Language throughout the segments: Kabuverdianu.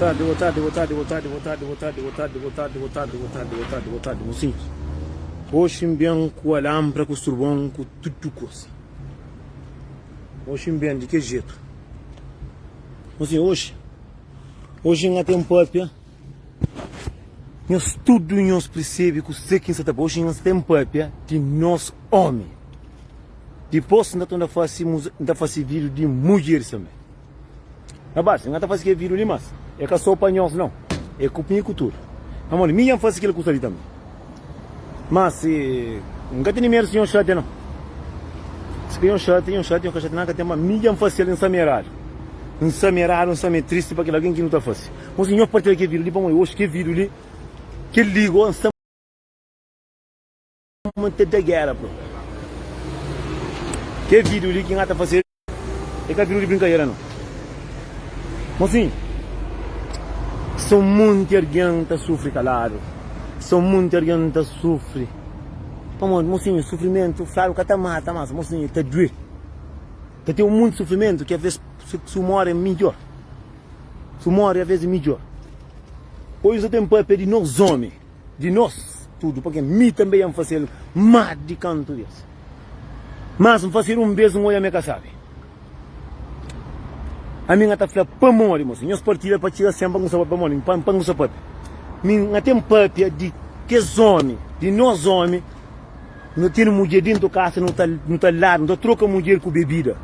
tarde, boa tarde, boa tarde, boa tarde, boa tarde, boa tarde, boa tarde, boa tarde, boa tarde, boa tarde, boa tarde, boa tarde, mocinhos. Oxi N ben ku alanpra, ku sturbon, ku tudu kusa. Oxi N ben di ke jetu. Mocinho, oxi, oxi N ka ten papia. Nhos tudu nhos persebe kuse ki N sa ta papia. Oxi N ten papia di nos omi. Dipos N ta torna fase, N ta fase vídiu di mudjeris tanbe. Na base, N ka ta fase kel vídiu li mas. É ka so pa nhos nau. É ku mi ku tudu. Pamodi mi dja N fase kel kusa li tanbe. Mas N ka tene medu si nhos xatia nau. Si ka nhos xatia, nhos xatia, nhos ka xatia nada ka ten ma mi dja N fase-l, N sa mi eradu. N sa mi eradu, N sa mi é tristi pa kel algen ki nu ta fase. Mon si nhos partilha kel vídiu li pamodi oxi kel vídiu li, kel li go N sa. Ma ta da gera bro. Ke video li ki nga ta fase e ka video di brinkadera no. Mosinho, sta un monti argen ta sufri kaladu, sta un monti argen ta sufri pamodi mosinho sufrimentu fladu ka ta mata mas mosinho ta due, ta ten un monti sufrimentu ki aves si bu more é midjor, si bu more aves é midjor. Oji nu sta ten papia di nos omi. Di nos tudu, pake mi tanbe N fase-l má di kantu bês. Mas N fase-l un bês, N odja ma e ka sabe. Ami N ta fla, Pamodi, mosi, nhos partilha pa txiga sen pa N kusa papia, pamodi pa N kusa papia. Mi N ten papia di kes omi, di nos omi, nu tene mudjer dentu kasa, nu ta nu ta ladu, nu ta troka mudjer ku bebida,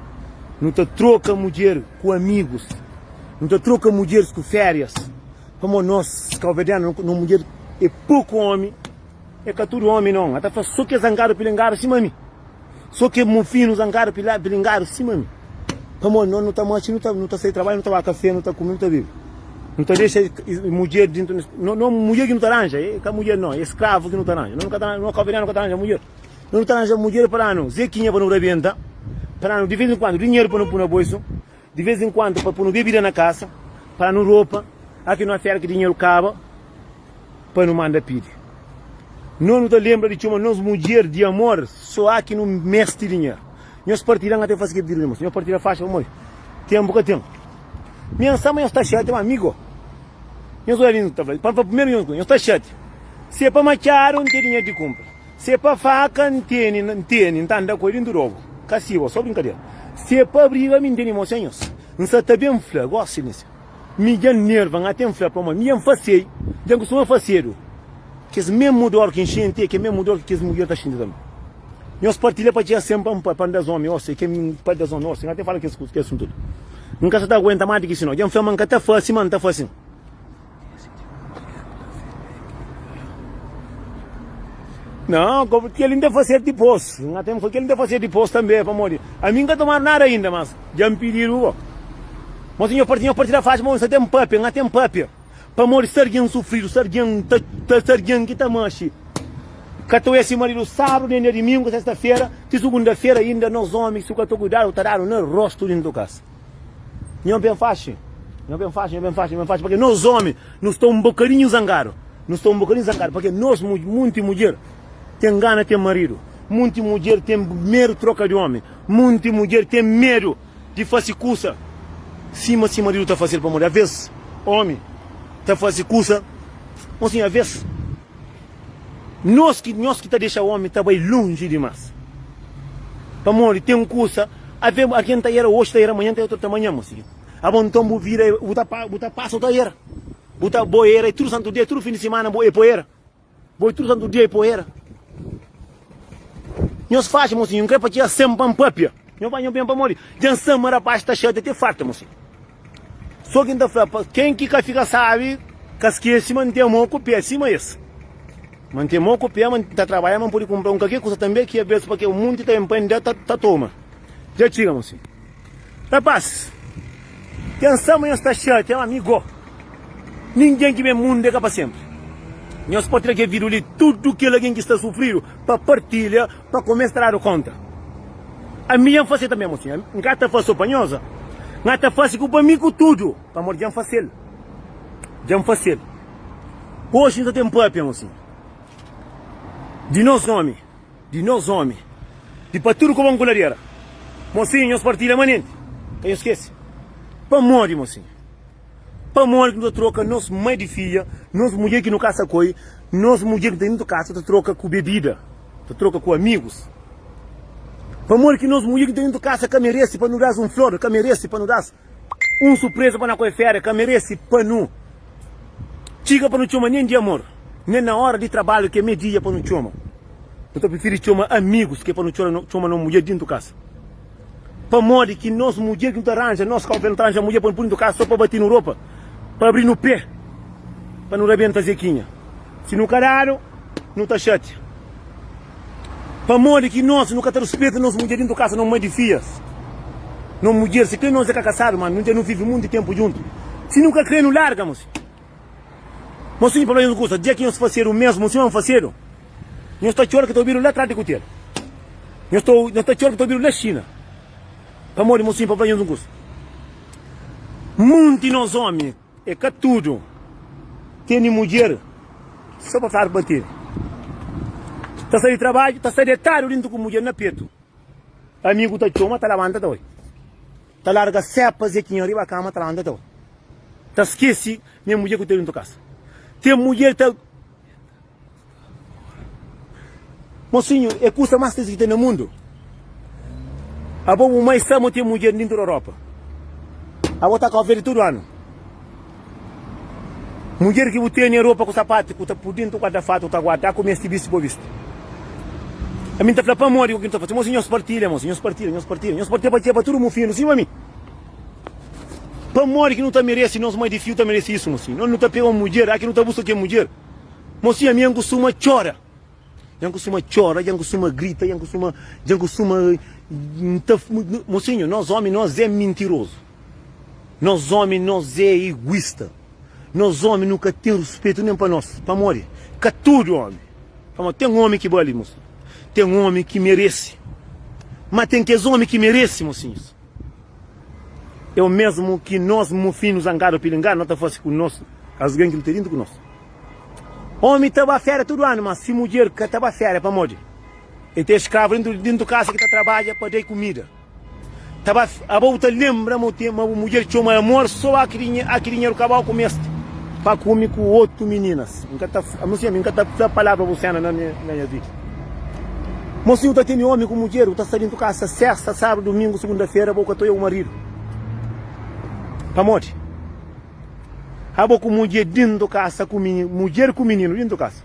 nu ta troka mudjer ku amigus, nu ta troka mudjeris ku férias. Pamodi nos kauverdianu no mudjer e poku omi, e ka tudu omi non, ata fla so ke zangadu pilingadu sima mi, so ke mufinu zangadu pilingadu sima mi. Pamodi nos no ta maxi, no ta no ta sai trabadju, no ta ba kafe, no ta kume, no ta bebe. No ta dexa mudjer dintu, no no mudjer ki no ta ranja, e ka mudjer non, e skravu ki no ta ranja. No ka ta no kauverdianu ka ta ranja mudjer. No ta ranja mudjer pa danu zekinha pa no rabenta, pa danu di vez en kuandu dinheru pa no pui na bolsu. Di vez en kuandu pa punu bebida na kasa, pa nu ropa, aki nu afera ki dinheru kaba pa nu manda pidi. No nu ta lembra di txoma nos mudjer di amor so aki nu mesti dinheru. Nhos partida n ka ta fasi ke pedidu nhos partida faxi pamodi tempu ka ten. Mi N sa ma nhos ta xati ma amigo nhos oja li n ta fla pa primeru nhos nhos ta xati si e pa matxadu n ten dinheru di kumpra. Si é pa faka N tene, N tene, N ta anda ku el dintu dobu. Ka si bo, so brinkadera. Si é pa briga mi N tene mo sen nhos. N sa ta ben fla, gosi li si. Mi dja N nerva, N ate N fla pamodi mi dja N fasei, dja N kustuma fasedu. Kes mesmu dor ki N xinti é kel mesmu dor ki kes mudjer ta xinti tanbe. Nhos partilha pa txia sen pa N pa N das omi osi, ke pa das omi osi. N ate fala kes kes asuntu li. N ka sa ta aguenta mas di ki si no. Dja N fla ma N ka ta fase, ma N ta fase. Não, como que ele ainda fazer depois. Não tem que ele ainda fazer depois também, pamodi. A mim nunca tomaram nada ainda, mas já me pediram. Bom. Mas senhor partiu, partiu da faixa, mas você tem papel, não tem papel. Pamodi se alguém sofrido, se alguém tá, tá, se alguém que tá manche. Ka ta esse marido sábado, nem dia domingo, sexta-feira, de segunda-feira ainda nós homens, se o ka cuidado, tá dando no rosto dentro do casa. Nho ben faxi, nho ben faxi, nho ben faxi, nho ben faxi, pake nos omi nu sta un bokadinhu zangadu, nu sta un bokadinhu zangadu, pake nos munti mudjer ten gana ten maridu, munti mudjer ten medu troka di omi, munti mudjer ten medu di fasi kusa sima si maridu ta fasel, pamodi aves omi ta fasi kusa, mosinhu aves. Nos ki nhos ki ta dexa omi ta bai lonji dimas. Pamodi ten kusa ave algen ta era oxi ta era manhan ta era otu manhan mosinhu. Abo nton bu vida bu ta bu ta pasa bu ta era. Bu ta bo era e tudu santu dia tudu fin di simana bo e po era. Bo e tudu santu dia e po era. Nhos faxi mosinhu N kre pa txia sen pa N papia. Nho bai nho ben pamodi dja N sa ma rapaz ta xatia te farta mosinhu. So ki N ta fla pa ken ki ka fika sabi, ka skese ma N ten mon ku pé sima es. Ma N ten mon ku pé, ma N ta trabadja, ma N pode kunpra un kalker kusa tanbe ki abes pa ke munti ta ben pa N da ta ta toma. Dja txiga, mosinhu. Rapazis, ten sa ma nhos ta xatia, ma mi go, ningen ki ben mundu é ka pa senpri. Nhos pode tra kel vidiu li, tudu kel algen ki sta sufridu pa partilha, pa kumesa ta dadu konta. Ami dja N fase tanbe, mosinhu. N ka ta fase so pa nhos, N ta fase ku pa mi ku tudu, pamodi dja N fasel. Dja N fasel. Oxi N ta ten papia, mosinhu, di nos omi, di nos omi, di pa tudu kobon ku ladera. Mosinhu, nhos partilha manenti, ka nhos skese. Pamodi, mosinhu? Pamodi ki nu ta troka nos mai di fidja, nos mudjer ki nu kasa ku el, nos mudjer ki ta dentu kasa ta troka ku bebida, ta troka ku amigus? Pamodi ki nos mudjer ki ta dentu kasa ka merese pa nu da-s un flor, ka merese pa nu da-s un surpreza pa na koi féria, ka merese pa nu txiga pa nu txoma nen di amor, nen na óra di trabalhu ki é media pa nu txoma. Nu ta prifiri txoma amigus ki pa nu txoma nos mudjer dentu kasa. Pamodi ki nos mudjer ki nu ta ranja, nos kau nu ta ranja mudjer pa nu pui dentu kasa so pa bati nu ropa, pa abri nu pe, pa nu rabenta zekinha. Si nu ka dadu, nu ta xatia. Pamodi ki nos nu ka ta ruspeta nos mudjer dentu kasa, nos mai di fias, nos mudjer, si kre nos é ka kasadu, ma nu dja nu vivi munti tempu djuntu. Si nu ka kre nu larga, mosi. Mosinhu pa fla nhos un kusa, dia ki nhos fasedu mesmu sima N fasedu, nhos ta txora ki ta obidu la tras di kutelu. Nhos ta nhos ta txora ki ta obidu la Xina. Pamodi, mosinhu pa fla nhos un kusa, munti nos omi, é ka tudu, tene mudjer so pa fladu pa tene. Ta sai di trabadju, ta sta detadu dintu ku mudjer na petu. Amigu ta txoma, ta labanta ta oi. Ta larga sepa zekinha riba kama ta lanta ta bai. Ta skese nha mudjer ku ta dentu kasa. Ten mudjer ta Mosinhu é kusa mas triste ki ten na mundu. Abo bu mai sa mo ten mudjer dintu di Europa. Abo ta Kau Verdi tudu anu. Mudjer ki bu tene é ropa ku sapatu ku ta pu dintu guarda-fatu ku ta guarda ku meste bisti bo bisti. Ami nta fla pamodi ku ki nta fasi mosi nhos partilha mosi nhos partilha nhos partilha nhos partilha pa txeba pa tudu mufinu sima mi. Pamodi ki nu ta meresi nos mai di fiu ta meresi isu mosi nos nu ta pega un mudjer aki nu ta buska ke mudjer mosi ami N kustuma txora. Dja N kustuma txora, dja N kustuma grita, dja N kustuma, dja N kustuma, N ta, mosinhu, nos ómi nos é mintirozu, nos ómi nos é iguista, nos ómi nu ka ten ruspetu nen pa nos, pamodi ka tudu ómi, pamodi ten ómi ki bali, mosinhu, ten ómi ki merese, má ten kes ómi ki merese, mosinhus, é o mesmu ki nos mofinhu zangadu pilingadu, no ta fase ku nos algen ki nu ten dintu ku nos. Omi ta ba feria tudu anu, ma si mudjer ka ta ba feria pamodi? E ten skravu dentu dentu kasa ki ta trabadja pa dai kumida. Ta ba abo bu ta lembra ma bu ten ma bu mudjer txoma amor so aki dinhe aki dinheru kabau ku mesti pa kume ku otu mininas. N ka ta mosinhu ami n ka ta fla palabra bu sena na nha na nha vida. Mosinhu ta tene omi ku mudjer bu ta sta dentu kasa sesta, sabadu, dumingu, sugunda-fera bo ka ta oia bu maridu. Pamodi? Abo ku mudjer dintu kasa ku mininu, mudjer ku mininu dintu kasa.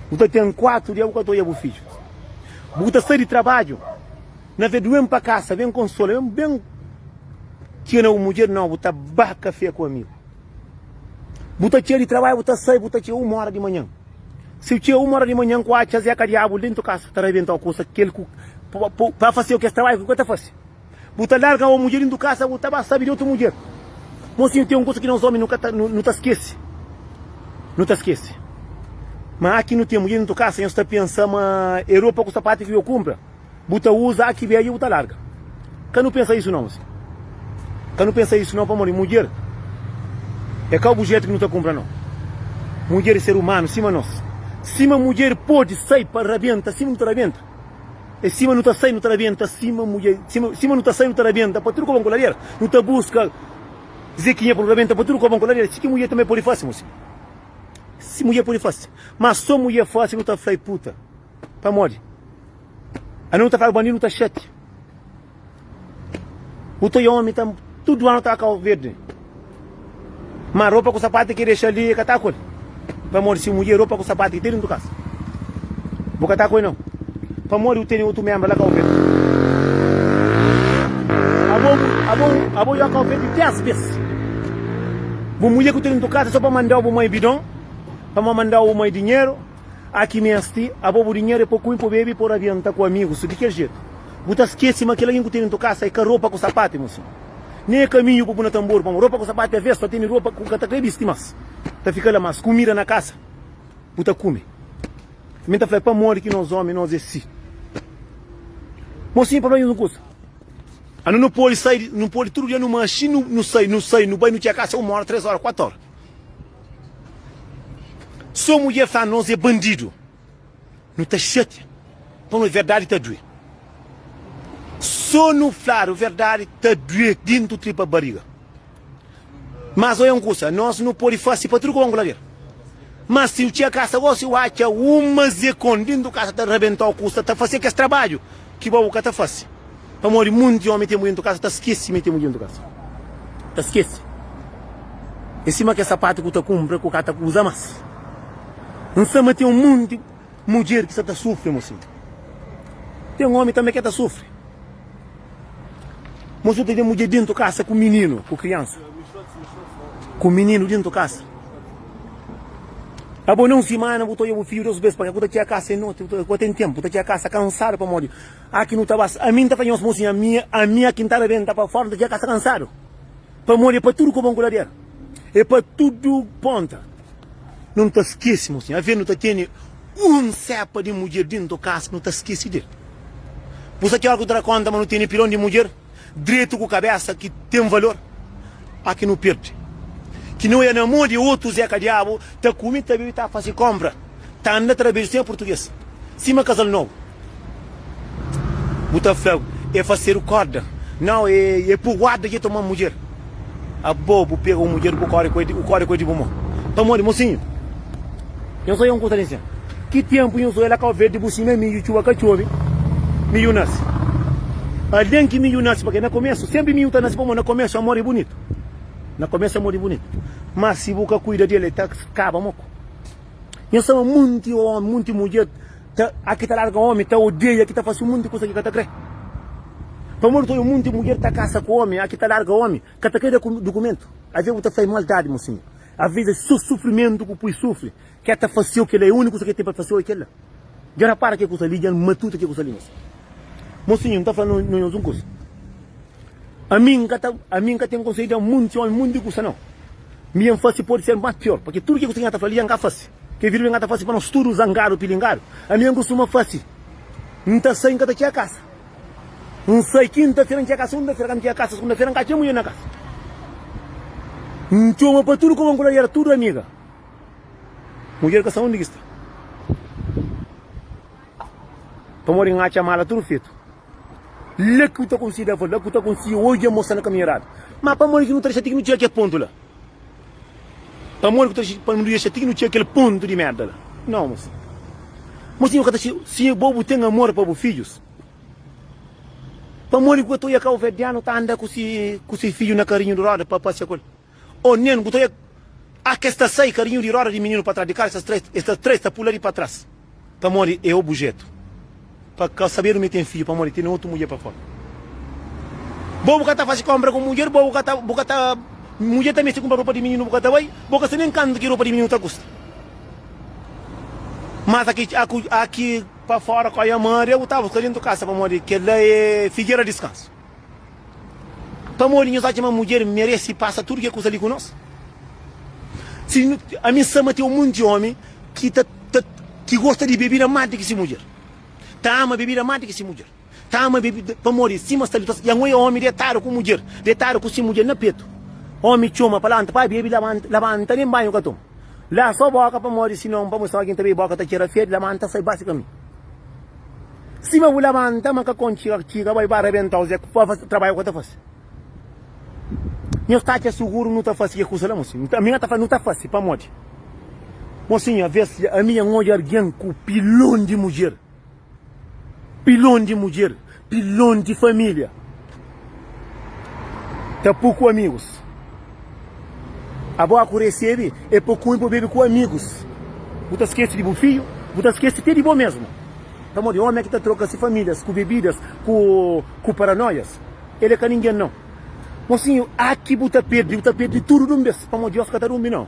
Bu ta ten 4 dia bu ka ta odja bu fidju. Bu ta sai di trabadju, na vez di ben pa kasa, ben konsola, ben ben txiga na bu mudjer, nau, bu ta ba kafé ku amigu. Bu ta txiga di trabadju, bu ta sai, bu ta txiga uma ora di manhan. Si bu txiga uma ora di manhan ku atxa Zeka Diabu dintu kasa ta rabentau kusa kel ku pa faseu kes trabadju ki bu ka ta fasi. Bu ta larga o mudjer dintu kasa bu ta ba sabi di otu mudjer. Mosinhu ten un kusa ki nos omi nu ka ta nu ta skesi. Nu ta skesi. Ma aki nu ten mudjer dintu kasa nhos ta pensa ma e ropa ku sapatu ki yo kunpra bu ta uza aki bedju bu ta larga. Ka nu pensa isu nau mosinhu. Ka nu pensa isu nau pamodi mudjer e ka obujetu ki nu ta kunpra nau. Mudjer e ser umanu sima nos. Sima mudjer podi sai pa rabenta sima nu ta rabenta. É sima nu ta sai nu ta rabenta sima mudjer sima sima nu ta sai nu ta rabenta pa tudu kobon ku ladera nu ta buska zekinha pa nu rabenta pa tudu kobon ku ladera si ki mudjer tanbe pode fase mosi si mudjer pode fase ma so mudjer fase nu ta fla e puta pamodi ano nu ta fla bandidu nu ta xatia. Bu ta omi ta tudu anu ta Cabo Verde. Ma ropa ku sapatu ki dexa li e ka ta ku el. Pamodi si mudjer ropa ku sapatu ki ten dintu kasa. Bu ka ta ku el nau. Pamodi bu tene otu membra la Cabo Verde. Abo abo abo ya Cabo Verde 10 bes. Bu mudjer ku ten dintu kasa so pa mandau bu mai bidon, pa mandau bu mai dinheru. Aki mesti abo bu dinheru é pa kume, pa bebe, pa rabienta ku amigus di kel jetu. Bu ta skese ma kel algen ku tene ntu kasa é ka ropa ku sapatu, mosinhu. Nen é kaminhu pa bu na tanboru, pamodi ropa ku sapatu aves ta tene ropa ku ka ta kre bisti mas, ta fika la. Mas kumida na kasa bu ta kume. Mi ta fla pamodi ki nos omi nos é si. Mosinhu, pa fla nhos un kusa. Anu nu pode sai, nu pode tudu dia nu maxi nu sai, nu sai, nu bai nu txeka kasa uma ora, tres ora, kuatu ora. So mudjer fla nos é bandidu nu ta xatia pamodi verdadi ta due so nu fladu verdadi ta due dintu tripa bariga. Mas oia un kusa, nos nu pode fase pa tudu ku banku lader. Mas si u txia kasa gosi, u atxa un mazekon dintu kasa ta rabentau kusa, ta fase kes trabadju ki bo bu ka ta fase. Pamodi munti omi ten mudjer dintu kasa ta skese ma e ten mudjer dintu kasa. Ta skese. É sima kes sapatu ku ta kunpra ku ka ta uza mas. N sa ma ten un munti mudjer ki sa ta sufri mosinhu. Ten omi tanbe ke ta sufri. Mosinhu ta ten mudjer dintu kasa ku mininu, ku kriansa. Ku mininu dintu kasa. Abo na un simana bu ta odja bu fidju dos bes, pabia ku ta txega kasa e noti, bu ka ten tenpu, bu ta txega kasa kansadu pamodi Aki nu ta ba, ami N ta fla nhos mosinhu, ami, ami aki N ta rabenta pa fora, N ta txiga kasa kansadu. Pamodi é pa tudu kobon ku ladera, é pa tudu ponta. Nu ta skese, mosinhu, aves nu ta tene un sepa di mudjer dintu kasa, nu ta skese del. Bu sa ki ora ku ta da konta ma nu tene pilon di mudjer dretu ku kabesa ki ten valor? Aki nu perde. Ki nu oia na mo di otu Zeka Diabu ta kume, ta bebe, ta fase konpra. Ta anda ta da beju sem português Sima casal nobu Bu ta fla é fasedu corda Nau é é pu guarda dje toma mudjer Abo bu pega un mudjer bu kore ku el bu kore ku el di bu mon Pamodi mosinhu Nhos oia un kusa li nsin Ki tempu nhos oia la Kau Verdi bu simia midju txuba ka txobi midju nasi Algen ki midju nasi pake na komesu Senpri midju ta nasi pamodi na komesu amor é bunitu Na komesu amor é bunitu Mas si bu ka kuida del el ta kaba moku. Nhos sabe munti omi, munti mudjer ta a ki ta larga omi, ta odeia, ki ta fase un munti kusa ki ka ta kre. Pamodi ta obi munti mudjer ta kasa ku omi, a ki ta larga omi, ka ta kre da dukumentu. Aves bu ta fla é maldadi, mosinhu. Aves é so sufrimentu ku pui sufri, ke ta faseu kela, é uniku kusa ke ten pa faseu é kela. Dja rapara ke kusa li, dja matuta ke kusa li, mosinhu. Mosinhu, N ta fla nhos un kusa. Ami N ka ta, ami N ka ten konsedju da munti omi munti kusa nau. Mi N fasi podi ser mas pior, purki tudu ke kusa ki N ta fla li N ka fasi. Ke vida li N ka ta fasi pa nos tudu zangadu pilingadu. Ami N kustuma fasi. N ta sai N ka ta txega kasa. N sai kinta-fera N txega kasa segunda-fera, ka N txega kasa segunda-fera N ka atxa mulher na kasa. N txoma pa tudu kuma N kula era tudu amiga. Mulher ka sa undi ki sta. Pamodi N atxa mala tudu fetu. La ki bu ta konsigi da valor, la ki bu ta konsigi odja ma bu sta na kaminhu eradu. Ma pamodi ki nu ta dexa ti ki nu txiga kel pontu la? Pamodi ki nu ta dexa ti ki nu txiga kel pontu di merda la? Nau, mosinhu. Mosinhu ka ta txiga. Si bo bu ten amor pa bu fidjus, pamodi ki bu ka ta odja kauverdianu ta anda ku si ku si fidju na karinhu di roda pa pasia ku el? Ô nen bu ta odja a kes ta sai karinhu di roda di mininu pa tras di karu, es ta tra, es ta pula di pa tras. Pamodi é obujetu pa ka sabedu ma e ten fidju pamodi tene otu mudjer pa fora. Bo bu ka ta fasi konpra ku mudjer, bo bu ka ta bu ka ta mudjer ta meste kunpra ropa di mininu bu ka ta bai, bo ka sa nen kantu ki ropa di mininu ta kusta. Mas aki aki pa fora koi amaria bu ta buska dentu kasa pamodi kela é figera diskansu. Pamodi nhos atxa ma mudjer merese pasa tudu ke kusa li ku nos? Si ami sa ma ten un monti omi ki ta ta ki gosta di bebida más di ki si mudjer, ta ama bebida más di ki si mudjer, ta ama bebida pamodi sima sta li ta ya ngoi omi detadu ku mudjer, detadu ku si mudjer na petu. Omi txoma pa labanta pa bebe, labanta, labanta nen banhu ka toma. La so boka pamodi si non pamodi sta algin ta bebe boka ta txera fedi, labanta sai basi kaminhu. Sima bu labanta ma ka kon txiga txiga bai ba rabentau ze pa fasi trabadju ku ta fasi. Nhos ta atxa suguru nu ta fasi ke kusa la mosinhu? Ami nha ta fla nu ta fasi pamodi? Mosinhu aves ami nha nodja argen ku pilon di mudjer, pilon di mudjer, pilon di familia ta pu ku amigus. Abo ku resebe é pa kume pa bebe ku amigus. Bu ta skese di bu fidju, bu ta skese te di bo mesmu. Pamodi omi é ki ta troka si familias ku bebidas, ku ku paranoias. El é ka ningen nau. Mosinhu, aki bu ta perde, bu ta perde tudu di un bes, pamodi Dios ka ta durmi nau.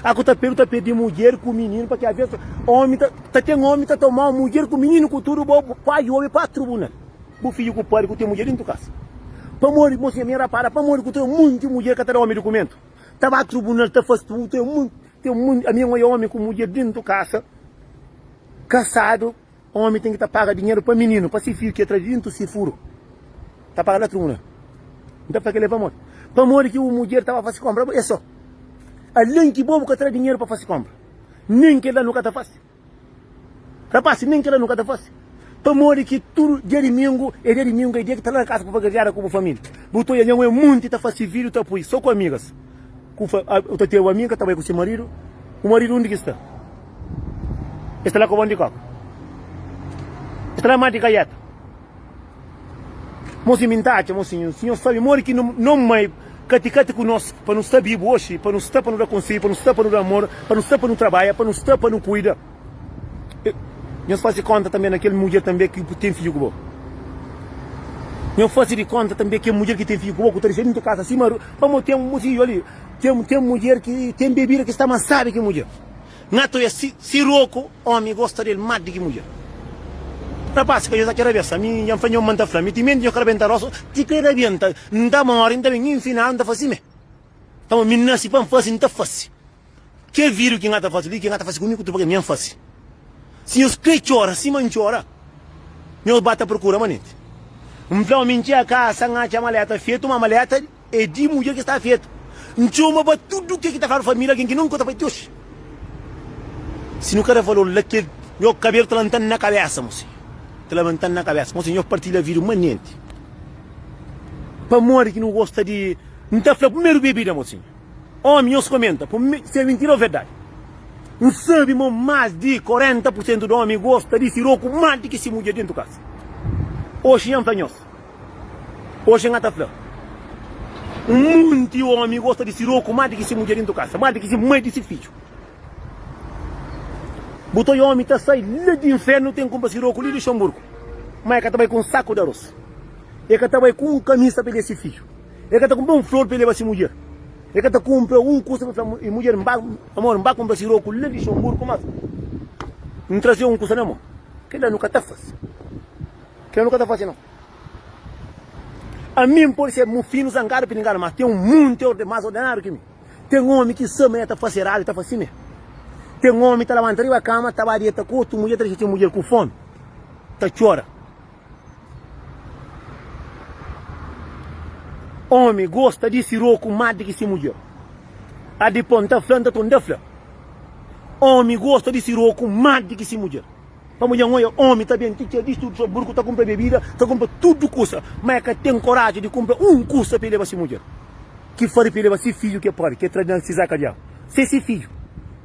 Aki bu ta perde, bu ta perde mudjer ku mininu, paki aves omi ta ta ten omi ta tomau mudjer ku mininu ku tudu, bo kuaji obi pa tribunal. Bu fidju ku pari ku ten mudjer dintu kasa. Pamodi, mosinha, mi rapara, pamodi ku ten munti mudjer ka ta da omi dukumentu? Ta ba tribunal, ta fasi tudu, ten munti, ten munti, ami N oia omi ku mudjer dintu kasa, kasadu, omi ten ki ta paga dinheru pa mininu, pa si fidju ki e tra di dintu si furu, ta paga la tribunal. N ta fla kel-li pamodi? Pamodi ki bu mudjer ta ba fasi konpra, e so. Alen ki bo bu ka tra dinheru pa fasi konpra, nen kel-la nu ka ta fasi. Rapaz, nen kela nu ka ta fase. Pamodi ki tudu dia dimingu é dia dimingu, é dia ki ta la na kasa pa pagariada ku bu familia. Bu ta odja nha mãe munti ta fase video ta pui so ku amigas. Ku fa u ta teba mi, N ka ta bai ku se maridu. Bu maridu undi ki sta? E sta la kobon di koka. E sta la mati kaieta. Mosi mi N ta atxa, mosinhu, si nhos sabe modi ki no mai kati-kati ku nos pa nu sta bibu oxi, pa nu sta pa nu da konsedju, pa nu sta pa nu da amor, pa nu sta pa nu trabadja, pa nu sta pa nu kuida. Nhos fase konta tanbe na kel mudjer tanbe ki ten fidju ku bo. Nhos fase di konta tanbe kel mudjer ki ten fidju ku bo ku ta dexa dintu kasa sima pamo ten mosinhu ali ten ten mudjer ki ten bebida ki sta mas sabi ki mudjer. Nha ta oia si si roku omi gosta del mas di ki mudjer. Rapaz ka nhos atxa rabesa mi dja N fla nho ma N ta fla mi timenti nho ka rabenta rostu ti ka e rabenta N ta mori N ta ben infinadu N ta fase me pamo mi N nasi pa N fase N ta fase. Kel vídiu ki N ka ta fase li, ki N ka ta fase ku mi ku tudu pa kel mi N fase. Si nhos krê txora sima N txora, nhos ba ta prokura manenti. N fla-u mi N txega kasa N atxa maleta fetu, ma maleta é di mudjer ki sta fetu. N txoma pa tudu ke ki ta fladu família, algen ki nunka ta bai ti oxi. Si nu ka da valor la kel nho kabelu ta lanta-m na kabesa, mosinhu. Ta labanta-m na kabesa. Mosinhu, nho partilha vídiu manenti. Pamodi ki nu gosta di. N ta fla primeru bebida, mosinhu. Omi, nhos komenta pa mi si é mintira ou verdadi. N sabi ma mas di 40 pur sentu di omi gosta di siroku mas di ki si mudjer dentu kasa. Oxi nha N fla nhos, oxi N ta fla, un munti omi gosta di siroku mas di ki si mudjer dentu kasa, mas di ki si mai di si fidju. Bu ta oja omi ta sai la di infernu ten kunpra siroku li Luxemburgu, ma e ka ta bai ku un saku di aros, e ka ta bai ku un kamisa pa e da si fidju. El ka ta kunpra un flor pa el leba si mudjer. El ka ta kunpra un kusa pa el fla si mudjer, N ba, amor, N ba kunpra siroku la Lixonburgu, mas N traze un kusa na mon. Kel-la nu ka ta fase. Kel-la nu ka ta fase, nau. Ami N pode ser mufinu, zangadu, pilingadu, mas ten un monti más ordenadu ki mi. Ten omi ki sa ma el ta fase eradu, el ta fase simé. Ten omi ta labanta riba kama, ta ba deta ku otu mudjer, ta dexa se mudjer ku fomi, ta txora. Omi gosta di siroku más di ki si mudjer. A dipô N ta fla, N ta torna fla. Omi gosta di siroku más di ki si mudjer. Pamodi dja N odja omi ta ben ti txeu di studu burku, ta kunpra bebida, ta kunpra tudu kusa, má el ka ten koraji di kunpra un kusa pa el leba si mudjer. Ki fari pa el leba si fidju ki el pari, ki el tra di na si zaka diabu. Se si fidju.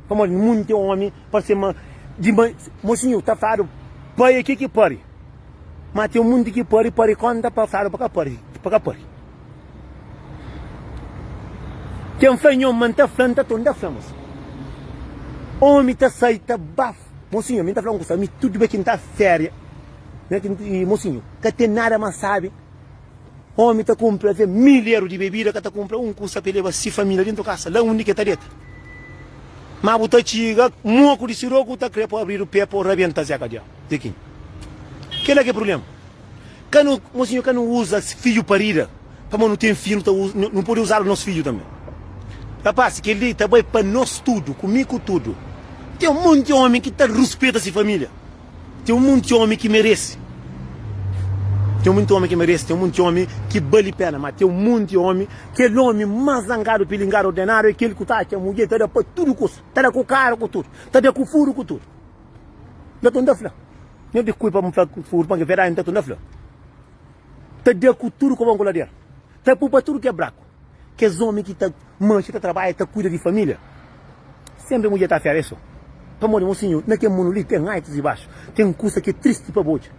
Pamodi munti omi parse ma di ma, mosinhu, ta fladu pai é ke ki pari. Ma ten munti ki pari, pari konta pa fladu pa ka pari, pa ka pari. Ten fla nho ma nta fla, nta torna fla mosinhu. Omi ta sai ta ba, mosinhu, mi nta fla un kusa, mi tudu be ki nta feria, mosinhu, ka ten nada mas sabi. Omi ta kunpra até milheru di bebida, ka ta kunpra un kusa pa e leba si familia dentu kasa, la undi ke ta deta. Ma bu ta txiga moku di siroku ta kre pa abridu pe pa rabenta zeka diabu. Zekinhu. Kela ke prublema. Ka nu, mosinhu, ka nu uza fidju parida, pamodi nu ten fidju, nu ta uza, nu pode uzadu nos fidju tanbe. Rapaz, kel-li ta bai pa nos tudu, ku mi ku tudu. Ten un monti omi ki ta ruspeta si familia. Ten un monti omi ki merese. Ten un monti omi ki merese, ten un monti omi ki bali pena, ma ten un monti omi, kel omi mas zangadu, pilingadu, ordenadu é kel ku ta atxa mudjer ta da pa tudu kusa, ta da ku karu ku tudu, ta da ku furu ku tudu. Nta tunda fla. Nho di kui pa N fla ku furu, pa verdadi nta tunda fla. Ta da ku tudu kobon ku ladera, ta pupa tudu ke braku. Kes omi ki ta manxa, ta trabadja, ta kuida di familia, senpri mudjer ta afera es so. Pamodi, mosinhu, na kel mundu li ten altus i baxu, ten kusa ki é tristi pa bo odja.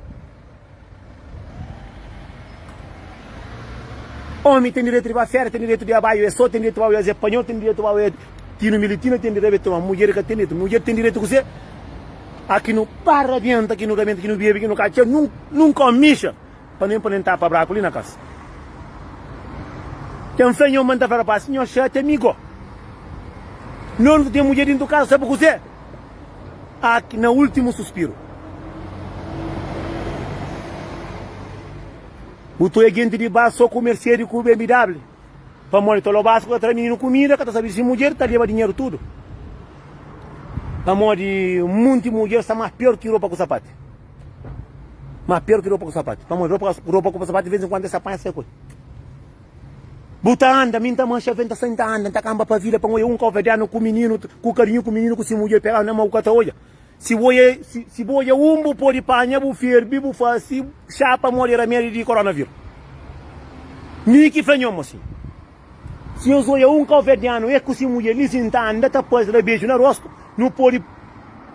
Omi ten direitu di ba fera, ten direitu di abaiu es so, ten direitu di ba oia Zé Panhol, ten direitu di ba oia Tinu Militina, ten direitu di ba mudjer ka ten direitu. Mudjer ten direitu kuzê? A ki nu pa rabenta, ki nu rabenta, ki nu bebe, ki nu ka txeu, nunka omi mixa. Pa nen pa nen tapa braku li na kasa. Ten fla nho ma N ta fla rapaz, nho xatia mi go. Nho nu ta ten mudjer dintu kasa, sabe kuzê? Aki na ultimu suspiru. Bu ta oia genti di bas so ku Mercedes ku BMW. Pamodi tolobasku ka ta tra mininu kumida, ka ta sabe si mudjer ta leba dinheru tudu. Pamodi munti mudjer sta mas pior ki ropa ku sapati. Mas pior ki ropa ku sapati. Pamodi ropa, ropa ku sapati de vez en kuandu es ta panha sai ku el. Bu ta anda, mi N ta manxa venta sai N ta anda, N ta kanba pa vila pa N oja un kauverdianu ku mininu, ku karinhu ku mininu ku si mudjer pegadu na mau bu ka ta oja. Si bu oja, si, si bu oja un bu podi panha bu ferbi bu fasi xa pamodi ramedi di koronaviru. Mi ki fla nho mosinhu. Si nhos odja un kauverdianu e ku si mudjer li sin ta anda ta pâsia ta da beju na rostu, nu pode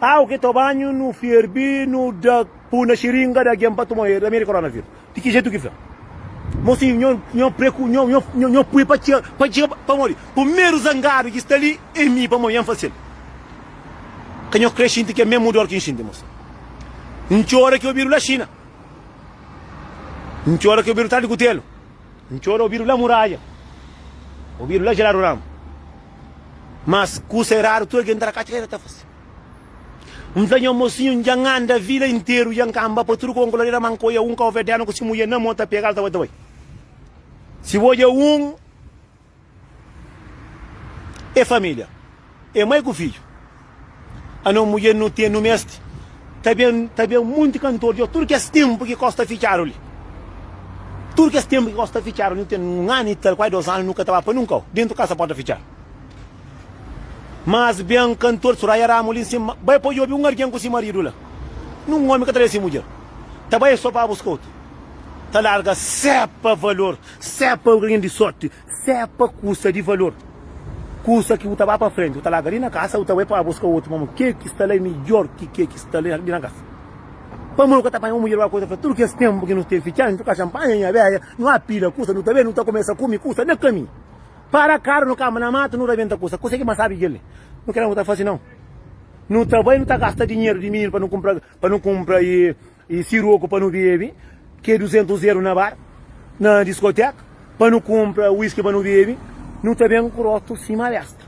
agu ke ta banhu nu ferbi nu da pu na xiringa da algen pa toma ramedi koronavírus. Di ki jetu ki fla? Mosinhu nho nho preku nho nho nho nho pui pa txiga pa txiga pamodi primeru zangadu ki sta li é mi pamodi nha N fase-l. Ka nho kre xinti kel mesmu dor ki N xinti mosinhu. N txora ki obidu la Xina. N txora ki obidu tras di kutelu. N txora obidu la muralha, obidu la Gerardo Ramos. Mas kusa eradu tudu algen ta da katxa keda ta fase. N fla nha mosinhu N dja N anda vila interu dja N kanba pa tudu konku ladera ma N ka oia un kauverdianu ku si mudjer na mo ta pegal ta bai ta bai. Si bo odja un É família, é mai ku fidju. Anos mudjer nu ten, nu meste. Ta ben, ta ben munti kantor di tudu kes tenpu ki kos ta fitxadu li. Tudu kes tenpu ki kos ta fitxadu li, nu ten un anu i tal, kuazi dos anu, nu ka ta ba pa nun kau, dentu kasa porta fitxadu. Mas ben kantor Soraya Ramos li nsin, bai pa djobe un argen ku si maridu la. Nun omi ka ta da si mudjer. Ta bai so pa buska otu. Ta larga sepa valor, sepa algen di sorti. Sepa kusa di valor, kusa ki bu ta ba pa frenti, bu ta larga li na kasa, bu ta bai pa buska otu, pamodi ke ki sta la é midjor ki ke ki sta li na kasa. Pamodi bu ka ta panha un mudjer ba kusa, fla tudu kes tenpu ki nu tevi fitxadu, nu ta xanpanha nha beja, nu apila kusa, nu ta ben, nu ta kumesa kume kusa na kaminhu. Para karu, nu kamba na matu, nu rabenta kusa. Kusa ki mas sabi kel li, nu kela nu ta fasi nau. Nu ta bai, nu ta gasta dinheru di mininu pa nu kunpra, pa nu kunpra i. I siroku pa nu bebe, ke 200 eru na bar, na diskoteka, pa nu kunpra whisky pa nu bebe, nu ta ben ku rostu sima besta.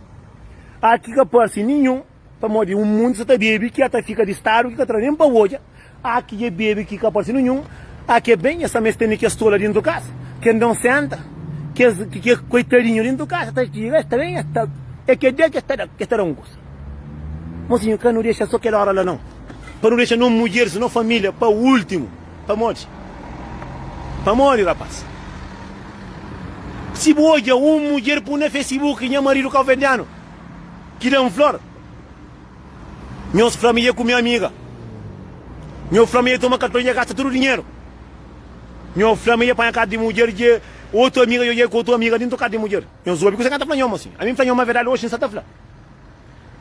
Aki ka parse ninhun, pamodi un munti sa ta bebe ki ata fika di stadu ki ka tra nen pa odja, aki dja bebe ki ka parse ninhun, aki é ben, es ta meste tene kes tola dintu kasa, ke ndonsenta, kes ke koitadinhu dintu kasa ta txiga, es ta ben, es ta, é ke dia ke ta ke ta da un kusa. Mosinhu, ka nu dexa so kel ora la nau. Pa nu dexa no mudjeris, no familia pa ultimu. Pamodi? Pamodi rapaz? Si bu odja un mudjer pui na Facebook nha maridu kauverdianu ki da-m flor, nhos fla mi e ku mi amiga. Nho fla mi e toma karton dja gasta tudu dinheru. Nho fla mi e panha kasa di mudjer dje otu amiga dja odja ku otu amiga dintu kasa di mudjer. Nhos obi kuzê ki N ta fla nho mosinhu. Ami N fla nho ma verdadi oxi N sa ta fla.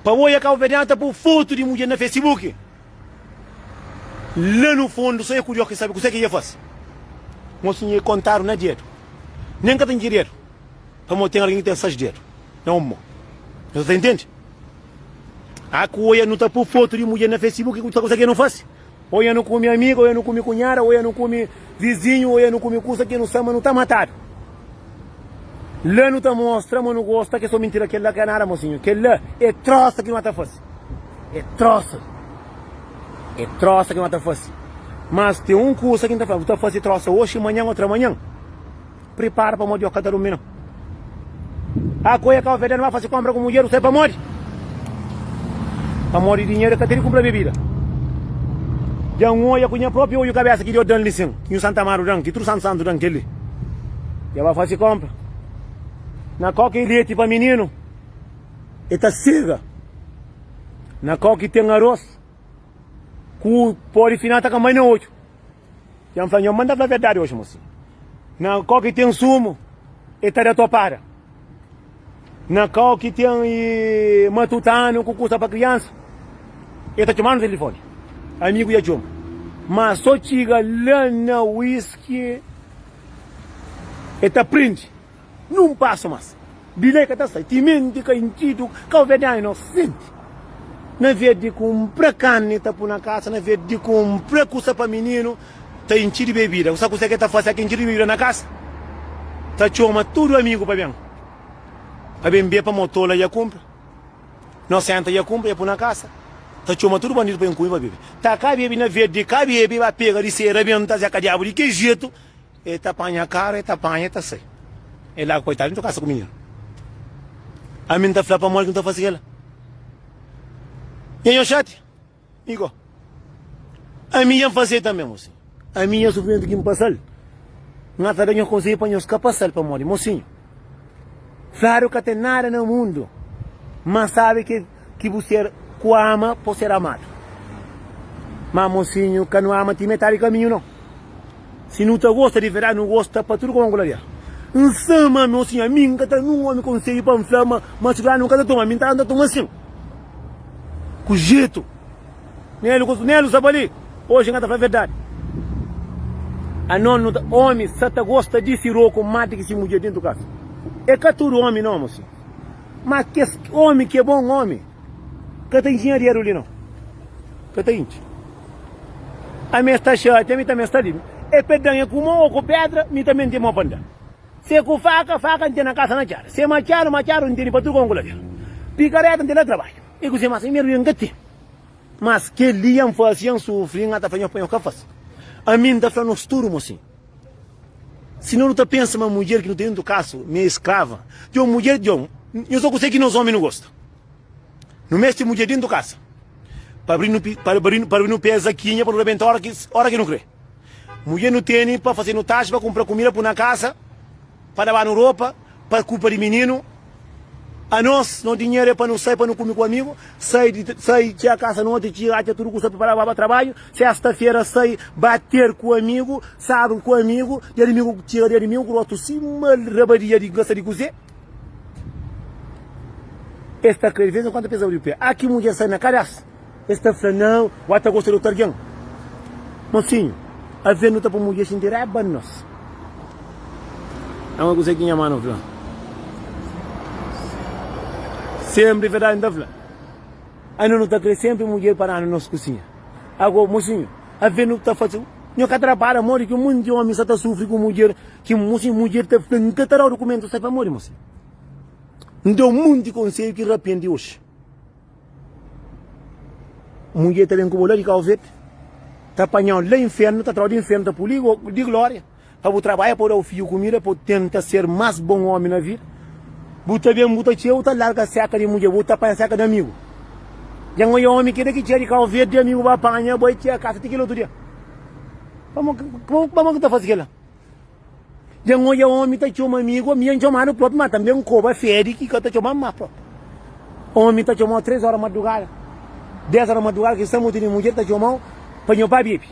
Pa oia kauverdianu ta pui fotu di mudjer na Facebook. La nu fundu so e ku Dios ki sabi kuse ki e fasi. Mosinhu e kontadu na dedu. Nen ka ta intxi dedu. Pamodi ten algen ki ten 6 dedu na un mo. Nhos ta intende? A ku oia nu ta pui fotu di mudjer na Facebook kuse ki nu fasi? Oia nu kume amiga, oia nu kume kunhada, oia nu kume vizinhu, oia nu kume kusa ki nu sa ma nu ta matadu. La nu ta mostra ma nu gosta ke so mintira kel la ka nada mosinhu. Kel la e trosa ki nu ta fasi. E trosa. E trosa ki nu ta fasi. Mas ten un kusa ki N ta fla, bu ta fasi trosa oxi, manhan, otra manhan. Pripara pamodi Dios ka ta durmi no. A koia ka ofede no ba fasi kompra ku mudjer, bu sabe pamodi? Pamodi dinheru e ka ten di kumpra bebida. Dja N oja ku nha propi oju kabesa ki Dios dan li sin, ki Nhu Santa Amadu dan, ki tudu santu santu dan kel li. Dja ba fasi kompra na kau ki leti pa mininu e ta sega, na kau ki ten aros ku podi fina ta ka mai na oju. Dja N fla nho, ma N ta fla verdadi oxi, mosinhu. Na kau ki ten sumu, e ta da topada. Na kau ki ten e matutanu ku kusa pa kriansa, e ta txoma-nu telefoni. Amigu dja txoma. Ma so txiga la na wiski, e ta prindi. Nun pasu mas. Di la e ka ta sai. Timenti ka intxidu, kauverdianu inosenti. Na vez di kunpra karni ta pui na kasa, na vez di kunpra kusa pa mininu, ta intxi di bebida. Bu sabe kuse ke ta fase ke intxi di bebida na kasa? Ta txoma tudu amigu pa ben, pa ben bebe pamodi tola dja kunpra, nosenta dja kunpra, dja pui na kasa. Ta txoma tudu bandidu pa ben kume pa bebe. Ta ka bebe, na vez di ka bebe, ba pega di se rabenta zeka diabu di ki jetu. E ta panha karu, e ta panha, e ta sai. E larga koitadu, nta kasa ku mininu. Ami nta fla pamodi ki nta fasi kela. Nha nho xati, mi go. Ami dja nfase tanbe, mosinhu. Ami nha sufrimentu ki npasal, nha ta da nho konsedju pa nhos ka pasal, pamodi, mosinhu, fladu ka ten nada na mundu mas sabi ki ki bu ser ku ama po ser amadu. Ma mosinhu, ka nu ama ti metadi kaminhu, nau. Si nu ta gosta di verdadi, nu gosta pa tudu komu ku laria. N sa ma ami, ô sinhor, ami N ka ta da nun ómi konsedju pa N fla ma ma siklanu N ka ta toma, ami N ta N ta toma sin, ku jetu. Nelu ku Nelu sta pa li, oji N ka ta fla verdadi. Anos nu ta, ómi sa ta gosta di siroku más di ki si mudjer dentu kasa. É ka tudu ómi nau, mosinhu, má kes ómi ki é bon ómi ka ta intxi nha dedu li nau, ka ta intxi. Ami es ta xatia, mi tanbe sta li. E pe dan e ku mo o ku pedra, mi tanbe N ten mo pa N da. Se e ku faka, faka N ten na kasa na txada. Se e matxadu, matxadu N tene pa tudu konku la dja. Pikareta N ten na trabadju. E kuzê mas primeru N ka ten. Mas kel-li N fase, N sufri, N ta fla nhos pa nhos ka fase. Ami N ta fla nos tudu, mosinhu. Si no nu ta pensa ma mudjer ki nu ten dentu kasu mi é skrava, djo mudjer djo, nhos sa kuzê ki nos omi nu gosta. Nu meste mudjer dentu kasa pa abri nu pa abri pa abri nu pé zakinha pa nu rabenta ora ki ora ki nu kre. Mudjer nu tene pa fase nu taxi pa kunpra kumida pui na kasa, pa laba-nu ropa, pa kulpa di mininu. Anos, no dinheru é pa nu sai pa nu kume ku amigu, sai di sai txega kasa noti txiga atxa tudu kusa priparadu pa ba trabadju, sesta-fera sai ba ter ku amigu, sábadu ku amigu, dia dumingu txiga dia dumingu ku rostu sima rabadia di gosta di kuze. Es ta kre di vez en kuandu pa es abri pé. A ki mudjer sai na kabesa, es ta fla, Nau, bu ta gosta di otu algen. Mosinhu, aves nu ta poi mudjer xinti raiba di nos. Ama kuzê ki nha manu fla. Senpri verdadi N ta fla. Anu nu ta kre senpri mudjer pa danu nos kusinha. Ago, mosinhu, aves nu ta fase. Nho ka ta rapara modi ki monti omi sa ta sufri ku mudjer, ki mosinhu mudjer ta fla, N ka ta dau dukumentu sai pamodi, mosinhu? N dau monti konsedju ki rapendi oxi. Mudjer ta ben ku bo la di Kau Verde, ta panhau la infernu, ta trau di infernu, ta pui li di glória, pa bu trabadja, pa bu dau fidju kumida, pa bu tenta ser más bon omi na vida. Bu ta ben, bu ta txeu, bu ta larga seka di mudjer, bu ta panha seka di amigu. Dja N oja omi ki da ki txia di Kau Verde, amigu ba panha, bai txia kasa ti kel otu dia. Pamodi ki ta fase kila? Dja N odja omi ta txoma amigu, ami N txomadu propi, ma tanbe N koba fedi ki ka ta txoma-m mas propi. Omi ta txoma-u 3 ora madrugada, 10 ora madrugada, ki sta mutu di mudjer ta txoma-u pa nho ba bebe.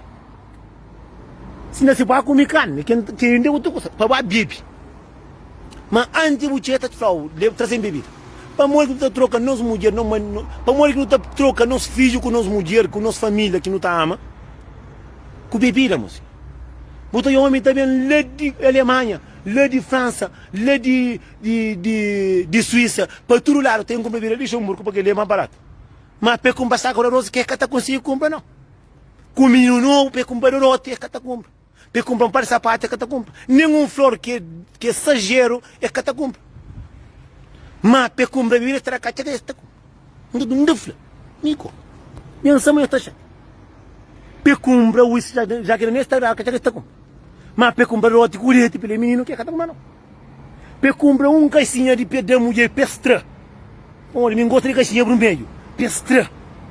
Si na si ba kume karni, ki inda otu kusa, pa ba bebe. Ma anti bu txega ta fla-u, traze-m bebida. Pamodi ki nu ta troka nos mudjer, pamodi ki nu ta troka nos fidju ku nos mudjer, ku nos familia ki nu ta ama, ku bebida, mosi? Bu ta omi ta ben la di Alemanha, la di Fransa, la di di di Suísa, pa tudu ladu ten kunpra bira Luxemburgo pa kel-li é más baratu. Má pa e kunpra saku di aroz ke ka ta konsigi kunpra nau. Ku mininu nobu pa e kunpra doroti e ka ta kunpra. Pa e kunpra un par di sapatu e ka ta kunpra. Nen un flor ki é sajeru e ka ta kunpra. Má pa e kunpra bibida tra katxa ka e ta kunpra. N ta fla, mi ko. Nha nsa ma nhos ta xa. Pe kunpra whisky ja ki na sta ka ta kunpra. Ma pe kunpra roti ku leti pele mininu ke ka ta kunpra no. Pe kunpra un kaixinha di pe da mudjer pe stra. Pamodi mi ngosta di kaixinha brumedju. Pe stra,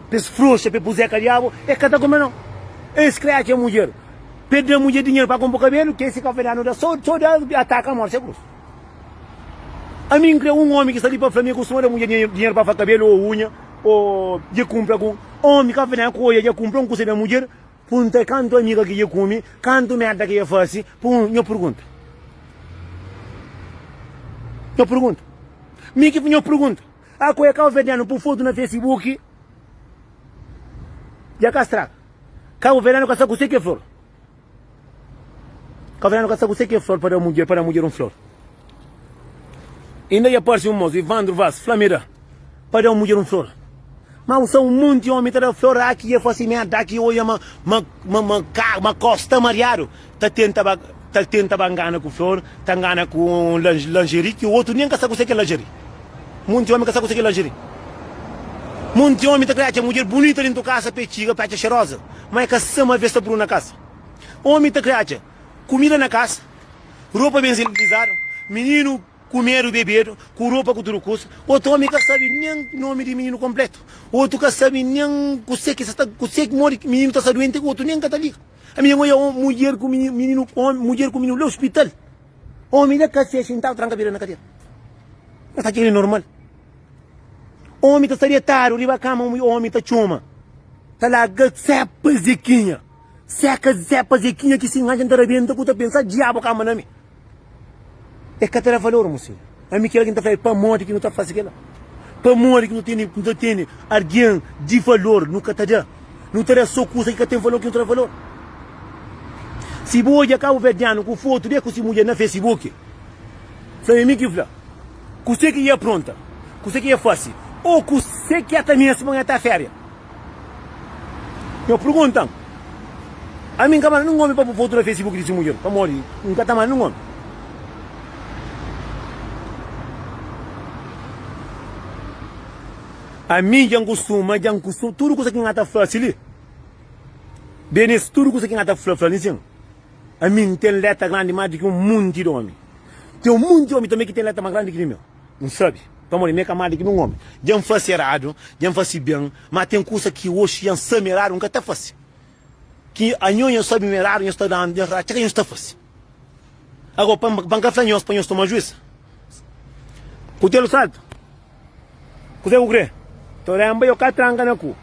pe sfroxa, pe puzé kadiabu e ka ta kunpra no. Es kre atxa mudjer. Pe da mudjer dinheru pa kunpra kabelu ke si kafé da so da ataka morti se krus. Ami N kre un omi ki sta li pa fla mi kustuma da mudjer dinheru pa fa kabelu o unha o dja kunpra ku omi ka fla ku oia dja kunpra un kusa da mudjer punta kantu amiga ki dja kume kantu merda ki dja fasi pun nho pergunta nho pergunta mi ki nho pergunta a ku e kauverdianu pun fotu na facebook dja ka straga kauverdianu ka sa kuse ki e flor. Kaverna ka sa kuse ki é flor pa da mudjer, pa da mudjer un flor. Inda dja parse un mosu, Ivandro Vaz, fla mi da pa da un mudjer un flor. Ma bu sa un monti omi ta da flor, aki dja fasi merda, aki oja ma ma ma ma ka ma kosta mariadu, ta tenta ba ta tenta ba ngana ku flor, ta ngana ku un lingerie ki otu nen ka sa kuse ki é lingerie. Monti omi ka sa kuse ki é lingerie. Monti omi ta kre atxa mudjer bunita dentu kasa pa e txiga pa atxa xeroza, ma e ka sa ma vez ta puru na kasa. Omi ta kre atxa kumida na kasa, ropa ben silizadu, mininu kumedu, bebedu, ku ropa ku tudu kusa. Otu omi ka sabi nen nomi di mininu konpletu. Otu ka sabi nen kuse ki sa sta, kuse ki modi ki mininu ta sta duenti, otu nen ka ta liga. Ami N oja mudjer ku mininu, mudjer ku mininu la ospital, omi la kafé xintadu tranka bira na kadera. Nhos ta atxa kel-li normal? Omi ta sta detadu riba kama, omi ta txoma, ta larga sepa zekinha. Seka Zé pa Zequinha ki si nganha nta rabenta ku ta pensa diabo kamba na mi. E ka ta da valor, mosinhu. Ami kel ki N ta fla é pamodi ki nu ta fase kel-la. Pamodi ki nu tene, nu ta tene algen di valor, nu ka ta da. Nu ta da so kusa ki ka ten valor ki nu ta da valor. Si bu odja kabuverdianu ku fotu de ku si mudjer na Facebook, fla é mi ki fla. Kuse ki e apronta, kuse ki e fase, o kuse ki e ta meste pa e ta feria. Nho pergunta-m, ami N ka manda nin omi pa bu fotu na Facebook di si mudjer, pamodi N ka ta manda nin omi. Ami dja N kustuma, dja N kustuma, tudu kusa ki N ta fase li, Denis, tudu kusa ki N ta fla, fla li sin, ami N ten leta grandi más di ki un monti di omi. Ten un monti di omi tanbe ki ten leta más grandi ki di meu. N sabe, pamodi mi é ka más di ki nun omi. Dja N fase eradu, dja N fase ben, má ten kusa ki oxi dja N sabe ma eradu, N ka ta fase. Ki anho nhos sabe ma eradu, nhos ta da-m, nhos atxa ka nhos ta fase. Agora, pa N ka fla nhos pa nhos toma juís. Kutelu saltu. Kuzê ku krê? Torenba yo ka tranka na ku.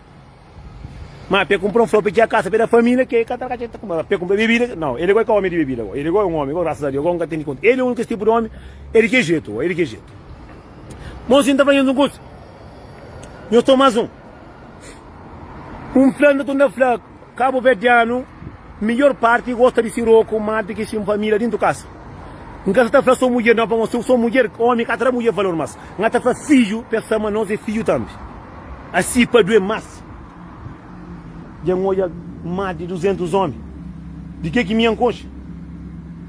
Ma pe kunpra un flor pe txia kasa pe da família ke ka ta ka ta pe kunpra bebida. Nau, ele go é ka omi di bebida go. Ele go é un omi go, grasas a Deus, go N ka ten di konta. Ele é un kes tipu di omi, é di ke jetu go, é di ke jetu. Mosi N ta fla nhos un kusa. Nhos toma mas un. Un fla N ta torna fla. Kabuverdianu midjor parti gosta di siroku mas di ki si familia dintu kasa. N ka sa ta fla so mudjer nau pamodi si so mudjer omi ka ta da mudjer valor mas N ta fla fidju pa es fla ma nos e fidju tambi asi pa due mas. Dja N odja mas di 200 omi di ke ki mi N konxe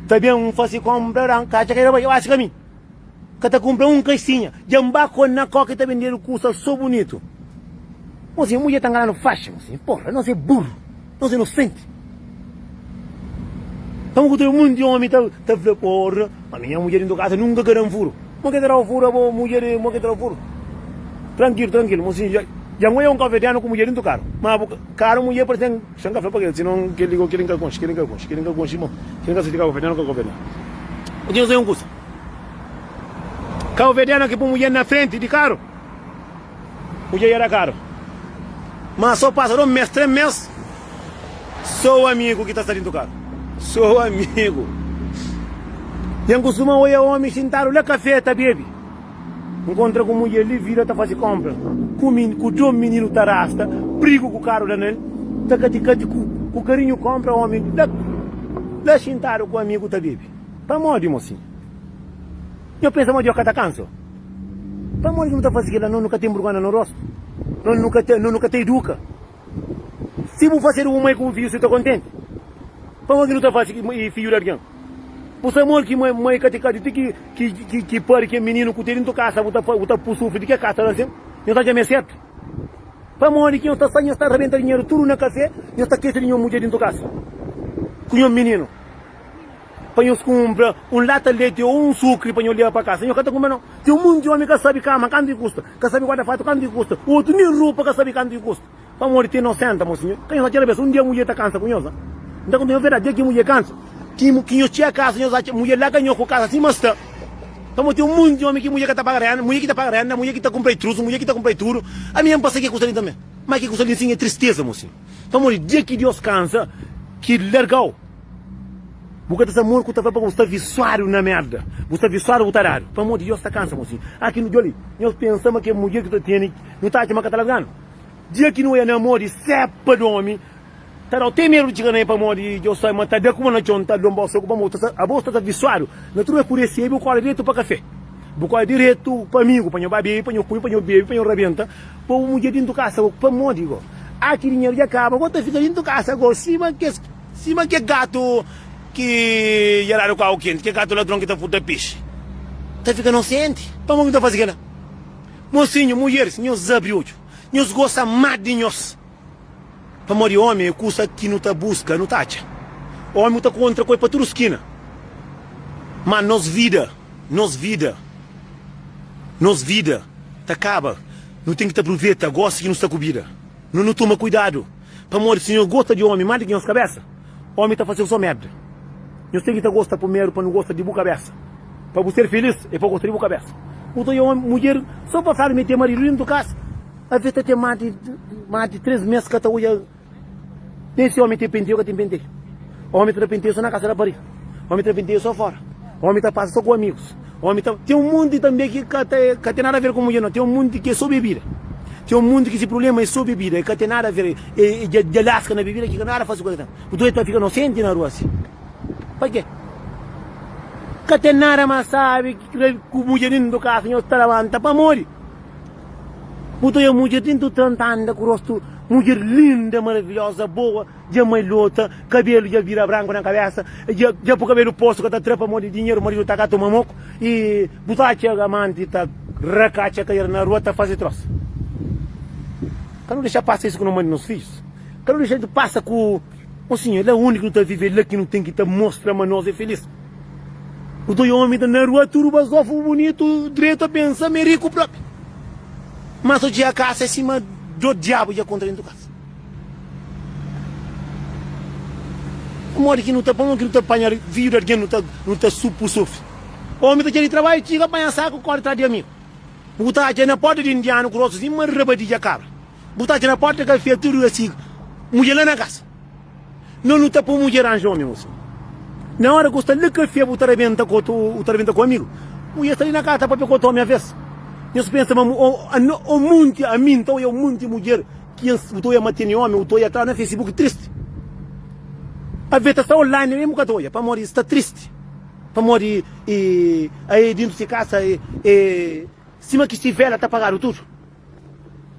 ta ben N fasi konpra la N ka atxa ka da bai axi ka mi. Ka ta kunpra un kaixinha. Dja N ba ku na koki ta bendedu kusa so bunitu. Mosinhu, mudjer ta ngananu faxi, mosinhu. Porra, nos é burru, nos é nosenti. Pamodi ku ta munti omi ta ta fla, porra, ma minha mudjer dintu kasa nunka ka dan furu. Mo ke ta dau furu abo mudjer, mo ke ta dau furu? Trankilu, trankilu, mosinhu. Dja dja N oia un kabuverdianu ku mudjer dintu karu. Ma bu karu mudjer parse-m, xa N ka fla pa kel, sinon kel-li kel-li N ka konxe, kel-li N ka konxe, kel-li N ka konxe, mo, kel-li N ka sibi kabuverdianu ka kabuverdianu. Mosinhu, N sai un kusa. Kabuverdiana ki pui mudjer na frenti di karu, mudjer ya da karu. Ma so pasa 2 mes, 3 mes, so amigu ki ta sta dintu karu. So amigu. Dja N kustuma oia omi xintadu la kafe ta bebi. N kontra ku mudjer li vila ta fasi konpra ku ku 2 mininu ta rasta prigu ku karu da nel, ta kati-kati ku karinhu konpra omi la la xintadu ku amigu ta bebi. Pamodi, mosinhu? Nho pensa ma Deus ka ta kansa? Pamodi ki nu ta faze kel-la? Nos nu ka ten burgonha na nos rostu? Nos nu ka ta, nos nu ka ta iduka? Si bu fasedu bu mai ku bu fidju, si ta kontenti? Pamodi ki nu ta faze i fidju di algen? Bu sabe modi ki mai, mai ka ti ka ti ki ki ki ki pari kel mininu ku ten dintu kasa, bu ta bu ta sufri di ke kasa la sin? Nho ta atxa ma é sertu? Pamodi ki nhos ta sai, nhos ta rabenta dinheru tudu na kafe, nhos ta kese di nho mudjer dintu kasa ku nho mininu? Pa nhos kunpra un lata leti ô un sukri pa nhos leba pa kasa, nhos ka ta kunpra nau. Ten un monti omi ka sabi kama kantu ki kusta, ka sabi guarda fatu kantu ki kusta, otu nen ropa ka sabi kantu ki kusta. Pamodi ten nosenta, mosinhu, ka nhos atxa rabesa. Un dia mudjer ta kansa ku nhos. N ta konta nhos verdadi, dia ki mudjer kansa, ki ki nhos txega kasa, nhos atxa mudjer larga nhos ku kasa sima sta. Pamodi ten un monti omi ki mudjer ka ta paga renda, mudjer ki ta paga renda, mudjer ki ta kunpra trusu, mudjer ki ta kunpra tudu. Ami N pasa ke kusa li tanbe. Ma ke kusa li nsin é tristeza, mosinhu. Pamodi dia ki Deus kansa, ki largau. Bu ka ta sta mortu ku ta fla pa bu sta visuadu na merda. Bu sta visuadu bu ta dadu. Pamodi Deus ta kansa mosinhu. Aki nu djoli, nhos pensa ma ke mudjer ki ta tene, nu ta atxa ma ka ta larganu. Dia ki nu oia na modi sepa di omi, ta dau te medu di txiga na el pamodi Deus sabe ma ta da kuma na txon, ta lonbau soku pamodi bu ta sta, abo sta ta visuadu. Na tudu bes ku resebe bu kore diretu pa kafe. Bu kore diretu pa amigu pa nho ba bebe, pa nho kume, pa nho bebe, pa nho rabenta. Pa bu mudjer dintu kasa go pamodi go? Aki dinheru dja kaba go ta fika dintu kasa go sima kes. Sima ke gatu ki dja dadu ku agu kenti, ke gatu ladron ki ta furta pexi, ta fika nosenti. Pamodi ki nu ta faze kela? Mosinhu, mudjeris, nhos abri odju, nhos gosta más di nhos. Pamodi omi é kusa ki nu ta buska, nu ta atxa. Omi bu ta kontra ku el pa tudu skina. Má nos vida, nos vida, nos vida ta kaba. Nu ten ki ta pruveta gosi ki nu sta ku bida. Nu nu toma kuidadu. Pamodi si nhos gosta di omi más di ki nhos kabésa, omi ta fase-u sô mérda. Nhos ten ki ta gosta primeru pa nu gosta di bu kabésa. Pa bu ser filís é pa gosta di bu kabésa. Bu ta odja omi, mudjer sô pa fladu ma e ten maridu dentu kasa, aves ta ten más di más di três mês ka ta odja nen si omi ten pentedu ka ten pentedu. Omi ta da pentedu sô na kasa da pariga, omi ta da pentedu sô fóra. Omi ta pasa so ku amigus. Omi ta ten un munti tanbe ki ka ta ka ten nada a ver ku mudjer no. Ten un munti ki é so bebida. Ten un munti ki si prublema é so bebida, e ka ten nada a ver, e dja dja laska na bebida ki ka nada fasi ku el. Nton e ta fika nosenti na rua si. Pa ke? Ka ten nada mas sabi ki ku mudjer dintu kasa nhos ta labanta pamodi? Bu ta oja mudjer dintu tran ta anda ku rostu mudjer linda, maravilhosa, boa. Dja mai lota, kabelu dja bira branku na kabesa, dja dja pu kabelu postu ka ta tra pamodi dinheru maridu ta ka toma moku i bu ta atxa amanti ta rakatxa kadera na rua ta fazi trosa. Ka nu dexa pasa isu ku no mai di nos fidjus. Ka nu dexa pasa ku o sinhor, la undi ki nu ta vive, la ki nu ten ki ta mostra ma nos é felis. Bu ta oja omi ta na rua tudu bazofu bunitu dretu a pensa ma é riku propi. Ma so txiga kasa é sima do diabu dja kontra dentu kasa. Pamodi ki nu ta pamodi ki nu ta panha fidju di algen nu ta nu ta supu sufri? Omi ta txeu di trabadju txiga panha saku kori tras di amigu. Bu ta atxa na porta di indianu ku rostu sima rabadidja kabra. Bu ta atxa na porta di kafé tudu asi mudjer la na kasa. No nu ta poi mudjer ranja omi mosi. Na ora ku sta la kafé bu ta rabenta ku otu bu ta rabenta ku amigu. Mudjer sta li na kasa ta papia ku otu omi aves. Nhos pensa ma o munti ami nta oia munti mudjer Ki es bu ta oia ma tene omi, bu ta oia ta na Facebook tristi. Ave ta sta online mesmu ka ta oia pamodi sta tristi. Pamodi e ae dintu si kasa e e sima ki si vela ta pagadu tudu.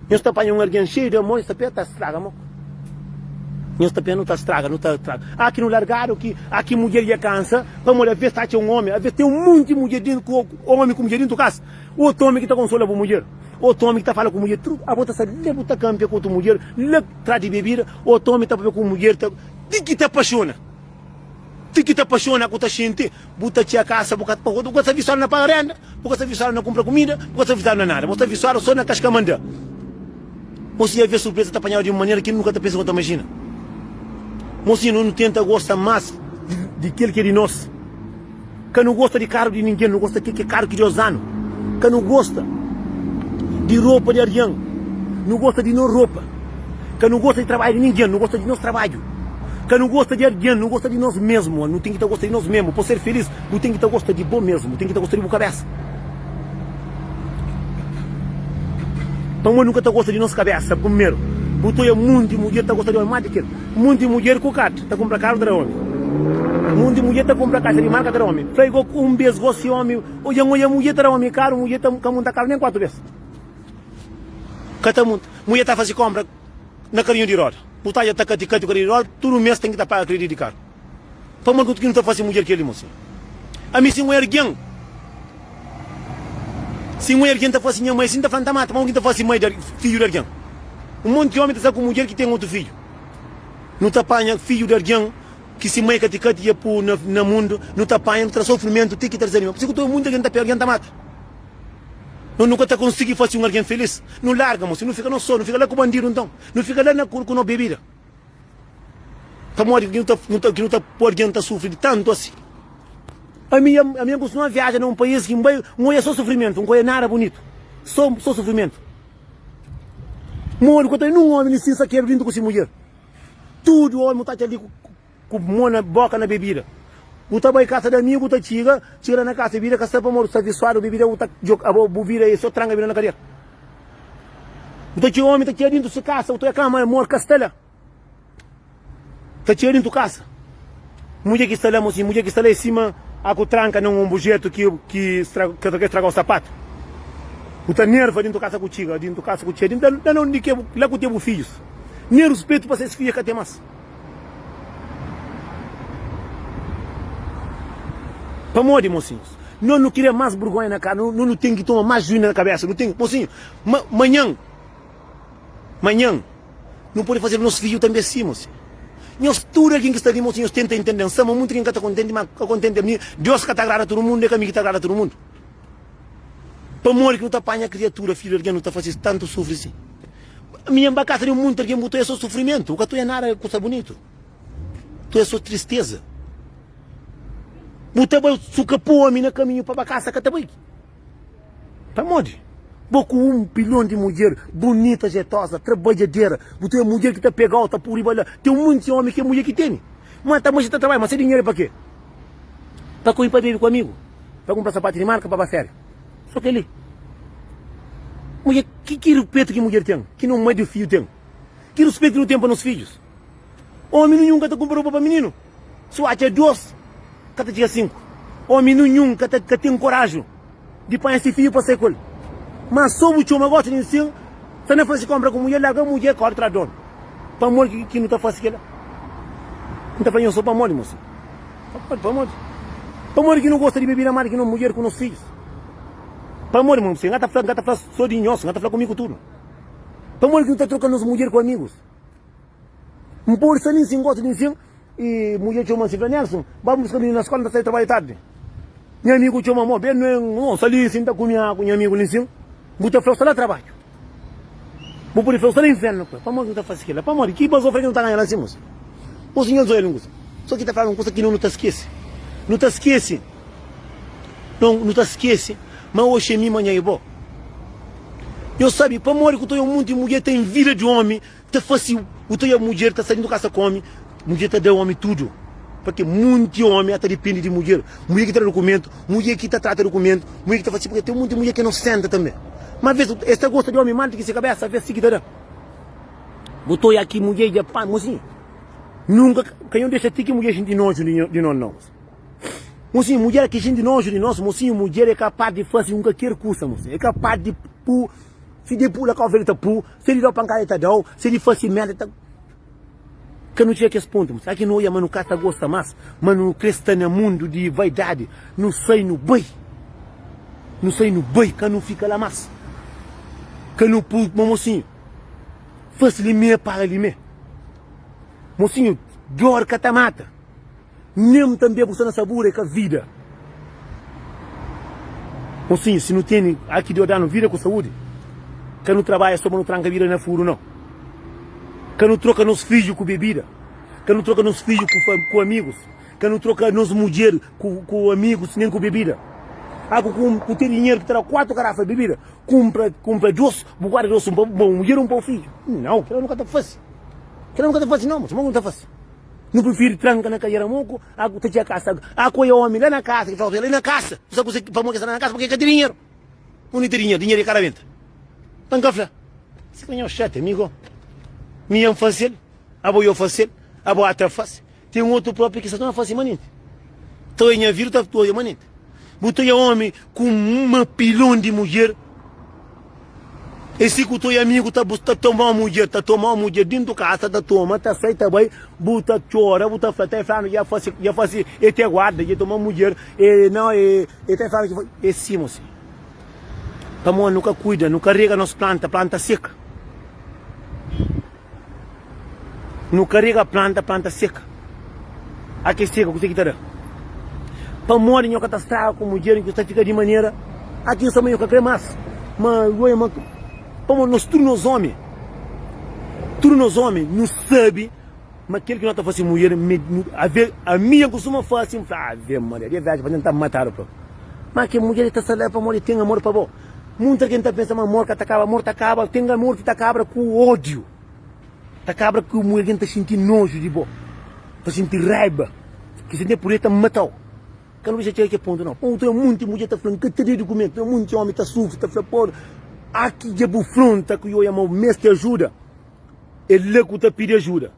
Nhos ta panha un argen xeiu di amor nhos ta pega ta straga mo. Nhos ta pega nu ta straga nu ta straga. A ki nu largadu ki a ki mudjer dja kansa pamodi aves ta atxa un omi aves ten un monti mudjer dintu ku omi ku mudjer dintu kasa. Otu omi ki ta konsola bu mudjer. Otu omi ki ta fala ku mudjer tudu abo ta sta la bu ta kanpia ku otu mudjer la tras di bebida otu omi ta papia ku mudjer ta ti ki ta paxona ti ki ta paxona ku ta xinti bu ta txia kasa bu ka bu ka sta visuadu na paga renda bu ka sta visuadu na kunpra kumida bu ka sta visuadu na nada bu sta visuadu so na kaska manda mosinhu avia surpresa ta panhau di un manera ki nu ka ta pensa ku ta imajina mosinhu nu tenta gosta mas di kel ki é di nos. Ka nu gosta di karu di ningen, nu gosta kel ki é karu ki Deus da-nu. Ka nu gosta di ropa di algen, nu gosta di nos ropa. Ka nu gosta di trabadju di ningen, nu gosta di nos trabadju. Ka nu gosta di algen, nu gosta di nos mesmu. Nu ten ki ta gosta di nos mesmu. Pa ser felis, bu ten ki ta gosta di bo mesmu, bu ten ki ta gosta di bu kabesa. Pamodi nu ka ta gosta di nos kabesa primeru. Bu ta oja munti mudjer ta gosta di omi más di kel. Munti mudjer ku kart ta kunpra karu ta da omi. Munti mudjer ta kunpra kaxa di marka ta da omi. Fla igo un bes go si omi odja N odja mudjer ta da omi karu, mudjer ta ka munta karu nen kuatu bes. Ka ta munta. Mudjer ta fasi konpra na karinhu di roda. Bu ta odja ta kati kati ku karinhu di roda, tudu mes ten ki ta paga kreditu di karu. Pamodi ki nu ta fasi mudjer kel li mosinhu? Ami si N oi algen, si N oi algen ta fasi nha mai si N ta fla N ta mata, pamodi ki N ta fasi mai di fidju di algen? Un monti omi ta sta ku mudjer ki ten otu fidju. Nu ta panha fidju di algen ki si mai ka ti ka ti pu na mundu, nu ta panha, nu ta tra sofrimentu ti ki ta dizanima. Pur isu ki tudu mundu algen ta pega, algen ta mata. No nu ka ta konsigi fasi un algen felis. Nu larga mosinhu, nu fika nos so, nu fika la ku bandidu nton, nu fika la na ku no bebida. Pamodi ki nu ta ki nu ta poi algen ta sufri di tantu asi? Ami ami N kustuma viaja na un país ki N bai N oja so sufrimentu, N ka oja nada bunitu, so so sufrimentu. Modi ku ta nun omi li sin sakedu dintu ku si mudjer? Tudu omi bu ta atxa li ku mo na boka na bebida. Bu ta bai kasa di amigu bu ta txiga, txiga la na kasa bebida ka sta pamodi bu sta visuadu bebida bu ta abo bu vida e so tranka bebida na kadera. Bu ta txiga omi ta txiga dintu si kasa bu ta oja kama amor ka sta la. Ta txiga dintu kasa. Mudjer ki sta la, mosinhu, mudjer ki sta la é sima a ku tranka na un obujetu ki ki ka ta stragau sapatu. Bu ta nerva dintu kasa ku txiga, dintu kasa ku txiga, dintu la na undi ki la ku ten bu fidjus. Nen ruspetu pa ses fidju e ka ten mas. Pamodi, mosinhus, no nu kria mas burgonha na kara, no nu ten ki toma mas juiz na kabesa, nu ten, mosinhu, ma manhan. Manhan, nu pode faze nos fidju tanbe si, mosi. Nhos tudu algen ki sta li, mosi, nhos tenta intende-m. Sama munti ki N ka ta kontenti, ma ka kontenti ami. Deus ka ta agrada tudu mundu, é ka mi ki ta agrada tudu mundu. Pamodi ki nu ta panha kriatura, fidju di algen, nu ta fase-s tantu sufri si? Ami N ba kasa di un munti algen, bu ta oja so sufrimentu, bu ka ta oja nada kusa bunitu. Tu é so tristeza. Bu ta bai suka pu omi na kaminhu pa ba kasa, ka ta bai. Pamodi? Bo ku un pilon di mudjer bunita, jetosa, trabadjadera, bu ten mudjer ki ta pega-u, ta pui riba la. Ten munti omi ki é mudjer ki tene. Ma ta manxe ta trabadja, ma se dinheru é pa ke? Pa kume pa bebe ku amigu, pa kunpra sapatu di marka pa ba féria. So kel-li. Mudjer, ki, ki ruspetu ki mudjer ten? Ki no mai di fidju ten? Ki ruspetu nu ten pa nos fidjus? Omi ninhun ka ta kunpra ropa pa mininu. Si bu atxa dos, ka ta txiga sinku. Omi ninhun ka ta ka ten koraju di panha si fidju pa sai ku el. Ma so bu txoma gosi di nsin, sta na fasi konpra ku mudjer, larga mudjer, kori tras di omi. Pamodi ki nu ta fasi kila? N ta fla nhos so pamodi, mosi. Pamodi, pamodi. Pamodi ki nu gosta di bebida más di ki nos mudjer ku nos fidjus? Pamodi, mosi? N ka ta fla, N ka ta fla so di nhos, N ka ta fla ku mi ku tudu. Pamodi ki nu ta troka nos mudjer ku amigus? N pode sta li nsin, gosta di nsin, i mudjer txoma-m si fla, Nelson, ba buska mininu na skola, N ta sai trabadju tardi. Nha amigu txoma-m, o ben, no sta li nsin ta kume agu, nha amigu li nsin, bu ta fla, sta la trabadju. Bu pode fla, sta la infernu. Pamodi ki nu ta fasi kila? Pamodi ki bazofra ki nu ta ganha la nsin, mosi? Mosi, nhos oja li un kusa. So ki ta fla un kusa ki no ta skese. Nu ta skese. No, nu ta skese ma oxi é mi, manha é bo. Nhos sabe pamodi ku ta oja munti mudjer ta envida di omi Ta fasi u ta oja mudjer ta sai dintu kasa ku omi, mudjer ta da omi tudu. Pake munti omi ata dipindi di mudjer. Mudjer ki ta da dukumentu, mudjer ki ta trata dukumentu, mudjer ki ta fasi, pake ten munti mudjer ki inosenta tanbe. Ma ves es ta gosta di omi mal di ki se kabesa, ves si ki ta da. Bu ta oja ki mudjer dja pa, mosinhu, nunka ka nho dexa ti ki mudjer xinti noju di no nau. Mosinhu, mudjer ki xinti noju di nos, mosinhu, mudjer e kapas di fasi un kaker kusa, mosinhu, e kapas di pu. Si di pula kau verde ta pu, si di dau pankada e ta dau, si di fasi merda e ta. Ka nu txiga kes pontu. Será ki nu oia ma nu ka ta gosta mas, ma nu kre sta na mundu di vaidadi? Nu sai nu bai, nu sai nu bai, ka nu fika la mas. Ka nu pu ma mosinhu, fasi li me para li me. Mosinhu, dor ka ta mata. Nem tanbe bu sta na sabura e ka vida. Mosinhu, si nu tene a ki Deus danu vida ku saúdi, ka nu trabadja so pa nu tranka vida na furu, nau. Ka nu troka nos fidju ku bebida, ka nu troka nos fidju ku ku amigus, ka nu troka nos mudjer ku ku amigus nen ku bebida. A ku ku ten dinheru ki ta da 4 garafa di bebida, kunpra kunpra dos, bu guarda dos, un pa bu mudjer un pa bu fidju. Nau, kila nu ka ta fasi. Kila nu ka ta fasi nau, mosi, mo ku nu ta fasi? Nu prifiri tranka na kadera moku a ku ta txia kasa a ku oia omi la na kasa ki fla la na kasa bu sa kuse pamodi ki sta la na kasa purki ka ten dinheru undi ten dinheru dinheru e ka rabenta pa nka fla si ka nho xati amigo mi nha nfasel abo yo fasel abo ata fase ten otu propi ki sa ta fase manenti ta oia nha vida ta oia manenti bu ta oia omi ku uma pilon di mudjer. E si ku toi amigu ta ta toma mudjer, ta toma mudjer dintu kasa, ta toma, ta sai, ta bai, bu ta txora, bu ta fla, ta flanu dja fasi, dja fasi, e te guarda, dja toma mudjer, e nau, e, e ta flanu ki foi, e si mosi. Pamodi nu ka kuida, nu ka rega nos planta, planta seka. Nu ka rega planta, planta seka. A ke seka, kuse ki ta da? Pamodi nho ka ta straga ku mudjer, nho ta fika di manera, a ki nsa ma nho ka kre mas. Ma, oi, ma, pamodi nos tudu nos omi, tudu nos omi, nu sabi ma kel ki no ta fasi mudjer, mi, ave, ami N kustuma fasi, N fla, ave Maria, di verdadi pa N ta matadu propi. Ma ke mudjer ta sta la pamodi ten amor pa bo. Munta algen ta pensa ma amor ka ta kaba. Amor ta kaba. Ten amor ki ta kabra ku ódiu. Ta kabra ku un algen ta xinti noju di bo, ta xinti raiba, ki si ten puder ta mata-u. Ka nu dexa txiga ke pontu nau. Pô, ten munti mudjer ta fla, N ka ta debe kume. Ten munti omi ta sufri, ta fla, Pô, aki dja bu fronta ku oia ma bu meste ajuda. É la ku ta pidi ajuda.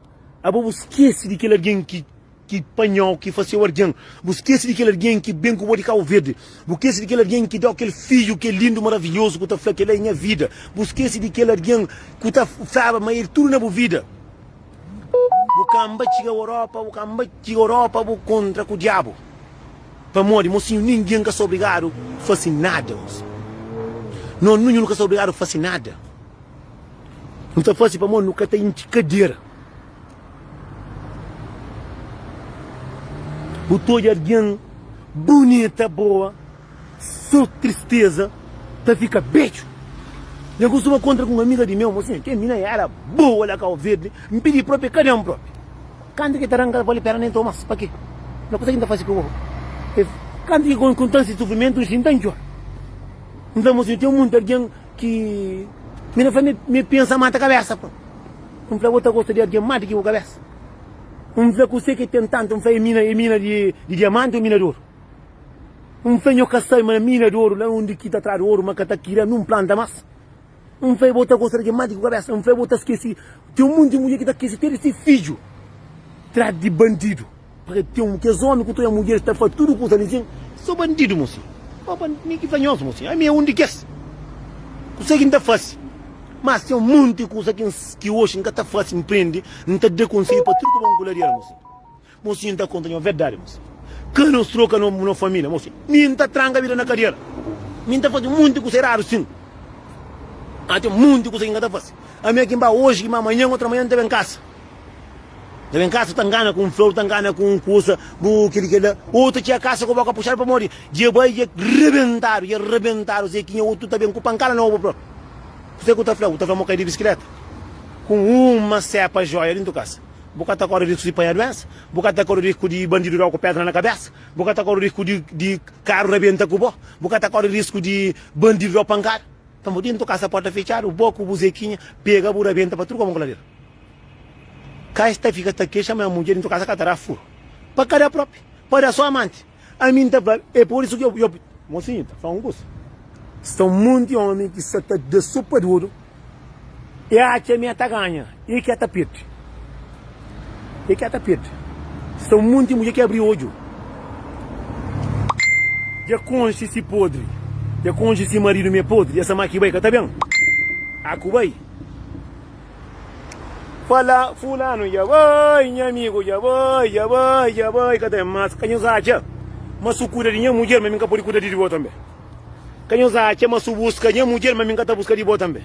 Abo bu skese di kel algen ki. ki panhau ki faseu argen bu skese di kel argen ki ben ku bo di Cabo Verde bu skese di kel argen ki dau kel fidju ki é lindu maravilhozu ku ta fla kel-la é nha vida bu skese di kel argen ku ta flaba ma el tudu na bu vida bu kanba txiga Europa bu kanba txiga Europa bu kontra ku diabu pamodi mosinhu ningen ka sta obrigadu fase nada mosinhu no nunhu nu ka sta obrigadu fase nada nu ta fase pamodi nu ka ta intxi kadera. Bu ta odja algen bunita, boa, so tristeza ta fika bedju. Nha kustuma kontra ku un amiga di meu, mosinha, kel mina era boa la Kau Verdi, N pidi propi, ka da-m propi. Kantu ki ta ranka bali pena nen toma, pa ke? Na kusa ki N ta fasi ku bo? Kantu ki kontan si sufrimentu, N sinta N txora. N fla, mosinha, ten munti algen ki mi na fla mi pensa mata kabesa propi. N fla, bo ta gosta di algen más di ki bu kabésa? N fla, kuzê ki ten tantu? N fla, é mina, é mina di, di diamanti ô mina di oru? N fla nho ka sabe ma na mina di oru la undi ki ta tradu oru ma ka ta kria nun planta mas. N fla bo ta gosta di algen más di ki bu kabésa. N fla bo ta skese ten un monti mudjer ki ta skese te di se fidju tras di bandidu. Pabia ten un kes ómi ku ta oja mudjeris ta fla tudu kusa li sin so bandidu mosi. Bo ba mi ki fla nhos mosi ami é un di kes. Kuse ki N ta fase? Mas ten un monti kusa ki N ki oxi N ka ta fase N prende N ta da konsedju pa tudu ku bon ku ladera mosi. Mosinhu N ta konta nho verdadi mosinhu Ka nos troka no no familia mosinhu Mi N ta tranka bida na kadera Mi N ta fasi munti kusa eradu sin Ah ten munti kusa ki N ka ta fasi Ami ki N ba oji ki ma manhan otra manhan N ta ben kasa N ta ben kasa ta ngana ku un flor ta ngana ku un kusa bu kili kila Otu txia kasa ku boka puxadu pamodi dja bai dja rebentadu dja rebentadu se ki nha otu ta ben ku pankada na obu propi Kuse ku ta fla bu ta fla mo kai di bisikleta ku uma sepa joia dintu kasa. Bu ka ta kore risku di panha duensa, bu ka ta kore risku di bandidu da-u ku pedra na kabesa, bu ka ta kore risku di di karu rabenta ku bo, bu ka ta kore risku di bandidu da-u pankada. Pamodi dentu kasa porta fitxadu, bo ku bu zekinha pega bu rabenta pa tudu komu ku ladera. Ka es ta fika ta kexa ma mudjer dentu kasa ka ta da furu pa ka da propi, pa da so amanti. Ami N ta fla, é pur isu ki yo Mosinhu ta fla un kusa. Sta un monti omi ki sa ta da so pa dodu, e atxa ma e ta ganha, e ki ta pirdi. E ki ta pirdi. Sta un monti mudjer ki abri odju, dja konxe si podri, dja konxe si maridu ma e podri, dja sa ma ki bai ka ta ben. A ku bai. Fala fulanu dja bai, nha amigu dja bai, dja bai, dja bai, ka ten mas. Ka nhos atxa ma su kuida di nha mudjer, ma mi ka pode kuida di bo tanbe. Ka nhos atxa ma su buska nha mudjer, ma mi ka ta buska di bo tanbe.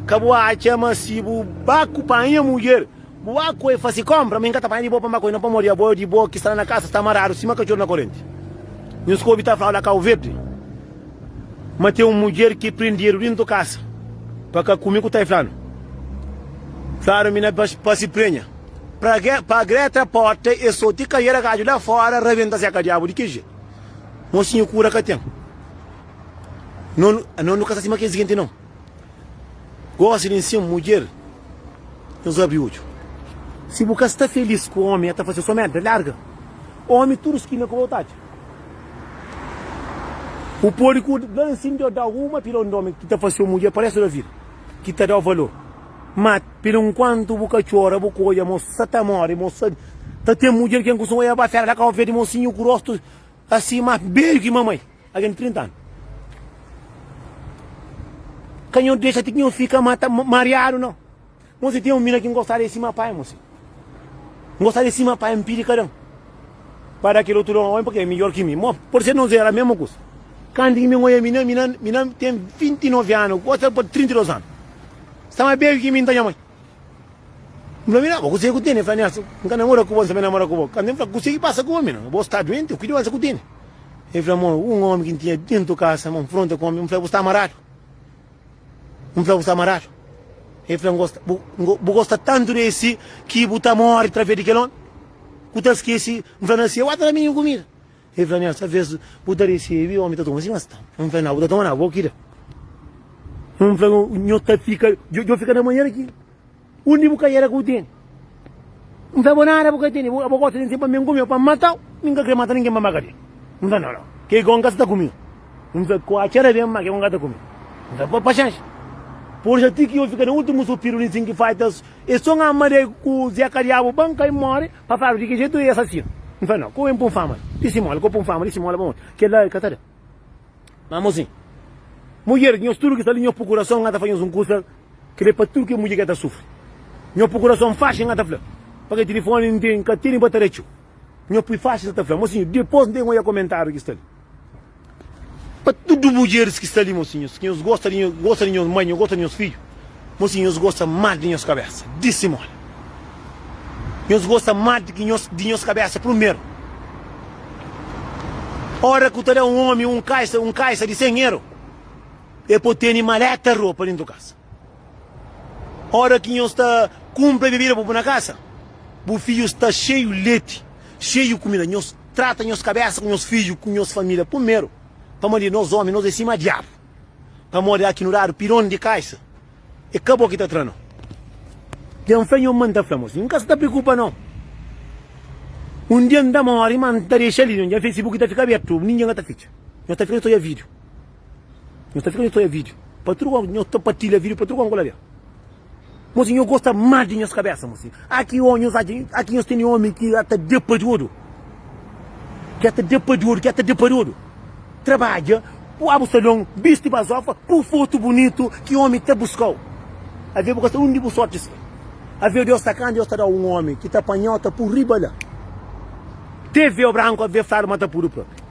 Ka bu atxa ma si bu ba ku panha nha mudjer, bu ba ku e fasi konpra, ma mi ka ta panha di bo pa N ba ku e. No pamodi abo di bo ki sta la na kasa sta maradu sima katxor na korenti. Nhos ka obi ta fla la Kau Verdi. Ma ten un mudjer ki prendedu dintu kasa pa ka kume ku ta. E fla-nu, Fladu mi na pa si prenha pa gretra porta e so ti kaiera gadju la fora rabenta seka diabu di ki jetu. Mosinhu kura ka ten. No no ka sta sima kes genti no. Gosi di nsin mudjer nhos abri odju. Si bu ka sta felis ku omi e ta fase so merda larga omi tudu skina ku bo ta atxa. Bu pode ku la nsin Deus dau uma pilon di omi ki ta fase un mudjer pa restu da vida ki ta dau valor. Ma pil nkuantu bu ka txora bu ka odja mo sa ta more mo sa ta ten mudjer ken ku son oia ba fera la kau verde mosinhu ku rostu asi ma beju ki mamai. Algen di 30 anu. Ka nho dexa ti ki nho fika mata mariadu nau. Mosi ten un mina ki n'gosta di sima pai mosi. N'gosta di sima pai n'pidi kada un pa da kel otu omi pake é midjor ki mi. Mo pode ser nos era mesma kusa. Kantu ki mi n'odja mina, mina mina ten 29 anu, gosi el pa 32 anu. Sta ma beju ki mi n'ta nha mai. N fla, Mina, bo kuse ku tene? El fla, Nelson, N ka namora ku bo, N sa ben namora ku bo. Kantu el fla, Kuse ki pasa ku bo, mina? Bo sta duenti? Ki duensa ku tene? El fla, Mo, un omi ki N tinha dentu kasa, mo, N fronta ku omi, N fla, Bu sta amaradu? N fla, Bu sta amaradu? El fla, N gosta, bu, bu gosta tantu di esi ki bu ta mori traves di kel omi? Ku ta skese? N fla, Na si, eu ata da minhu kumida. El fla, Nelson, aves bu ta resebe, omi ta toma si, mas ta. N fla, Nau, bu ta toma nau, bo ki da. N fla, Nho ta fika, nho fika na manera ki undi bu ka era ku tene. N fla, bo nada bu ka tene, bo gosta di nsin pa mi N kume, pa N matau, mi N ka kre mata ningen pa N ba kadia. N fla, nau, nau, ke gon ka sa ta kume. N fla, ku atxera ben, ma ke gon ka ta kume. N fla, paxenxa. Por xa ti ki yo fika na ultimu supiru di nsin ki fai ta e son ama de ku Zé Kadiabu ban kai more. Pa fladu di ki jetu e asasinu? N fla, No, ko N pun fama di simola, ko pun fama di simola pamodi kel-la ka ta da. Ma mosin, mudjer, nhos tudu ki sta li, nhos pui kurason, N ta fla nhos un kusa, kel-li é pa tudu kel mudjer ki ta sufri. Nhos pui kurason faxi, N ta fla, pa kel tilifoni N ten, N ka tene bataria txeu. Nhos pui faxi, N ta fla, mosinhu, dipôs N ten odja komentariu ki sta li. Pa tudu mudjeris ki sta li, mosinhus, ki nhos gosta di nhos, gosta di nhos mai, nhos gosta di nhos fidju, mosinhus, nhos gosta más di nhos kabésa, di simóla. Nhos gosta más di ki nhos, di nhos kabésa primeru. Ora ku ta da un omi un kaisa, un kaisa di 100 eru, e pode tene maleta ropa dintu kasa. Ora ki nhos ta kunpra bebida pa bu na kasa, bu fidju sta xeiu leti, xeiu kumida. Nhos trata nhos kabesa ku nhos fidju, ku nhos familia primeru, pamodi nos omi nos é sima diabu. Pamodi aki nu dadu pidon di kaisa, é ka bo ki ta tra no. Dja N fla nho ma N ta fla mosi, N ka sta ta preokupa no. Un dia N ta mori, ma N ta dexa li, dja Facebook ta fika abertu, ningen ka ta fitxa. Nhos ta fika nhos ta odja vídiu. Nhos ta fika nhos ta odja vídiu. Pa tudu kau, nhos ta partilha vídiu pa tudu kau ku la Mosi, nhos gosta más di nhos kabésa, mosi. Aki ô nhos atxa, aki nhos tene ómi ki ta da pa dodu. Ki ta da pa dodu, ki ta da pa dodu. Trabadja, pua bu salon, bisti bazofa, pu fotu bunitu ki ómi ta buska-u. Avê bu ka sta undi bu sorti sta. Avê Deus ta kanta, Deus ta da-u un ómi ki ta panha-u, ta pu riba la. Te veu branku avê fladu ma ta pudu propi.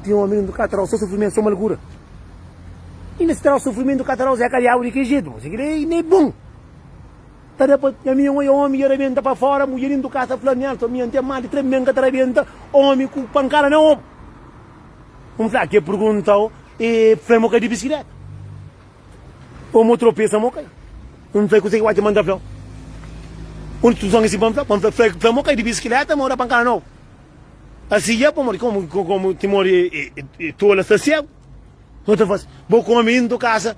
Ti ómi nunka ka ta da-u so sufrimentu, so malgura. Inda si ta da-u sufrimentu, ka ta da-u Zé Kadiabu di ki jetu. Mosi, kila i bon. Ta da pa nha minha oia omi dja rabenta pa fora, mudjer dintu kasa fla Nelson, mi N ten más di 3 mes N ka ta rabenta omi ku pankada na obu. N fla, ke perguntau e fla mo kai di bisikleta. Ou mo tropesa mo kai. N fla, kuse ki watcha ma N ta flau? Un instruson ki si pa N fla, pa N fla, fla mo kai di bisikleta mo da pankada na obu. Asi dja pamodi komu komu timori e tola sta segu. No ta fasi, bo kome dintu kasa,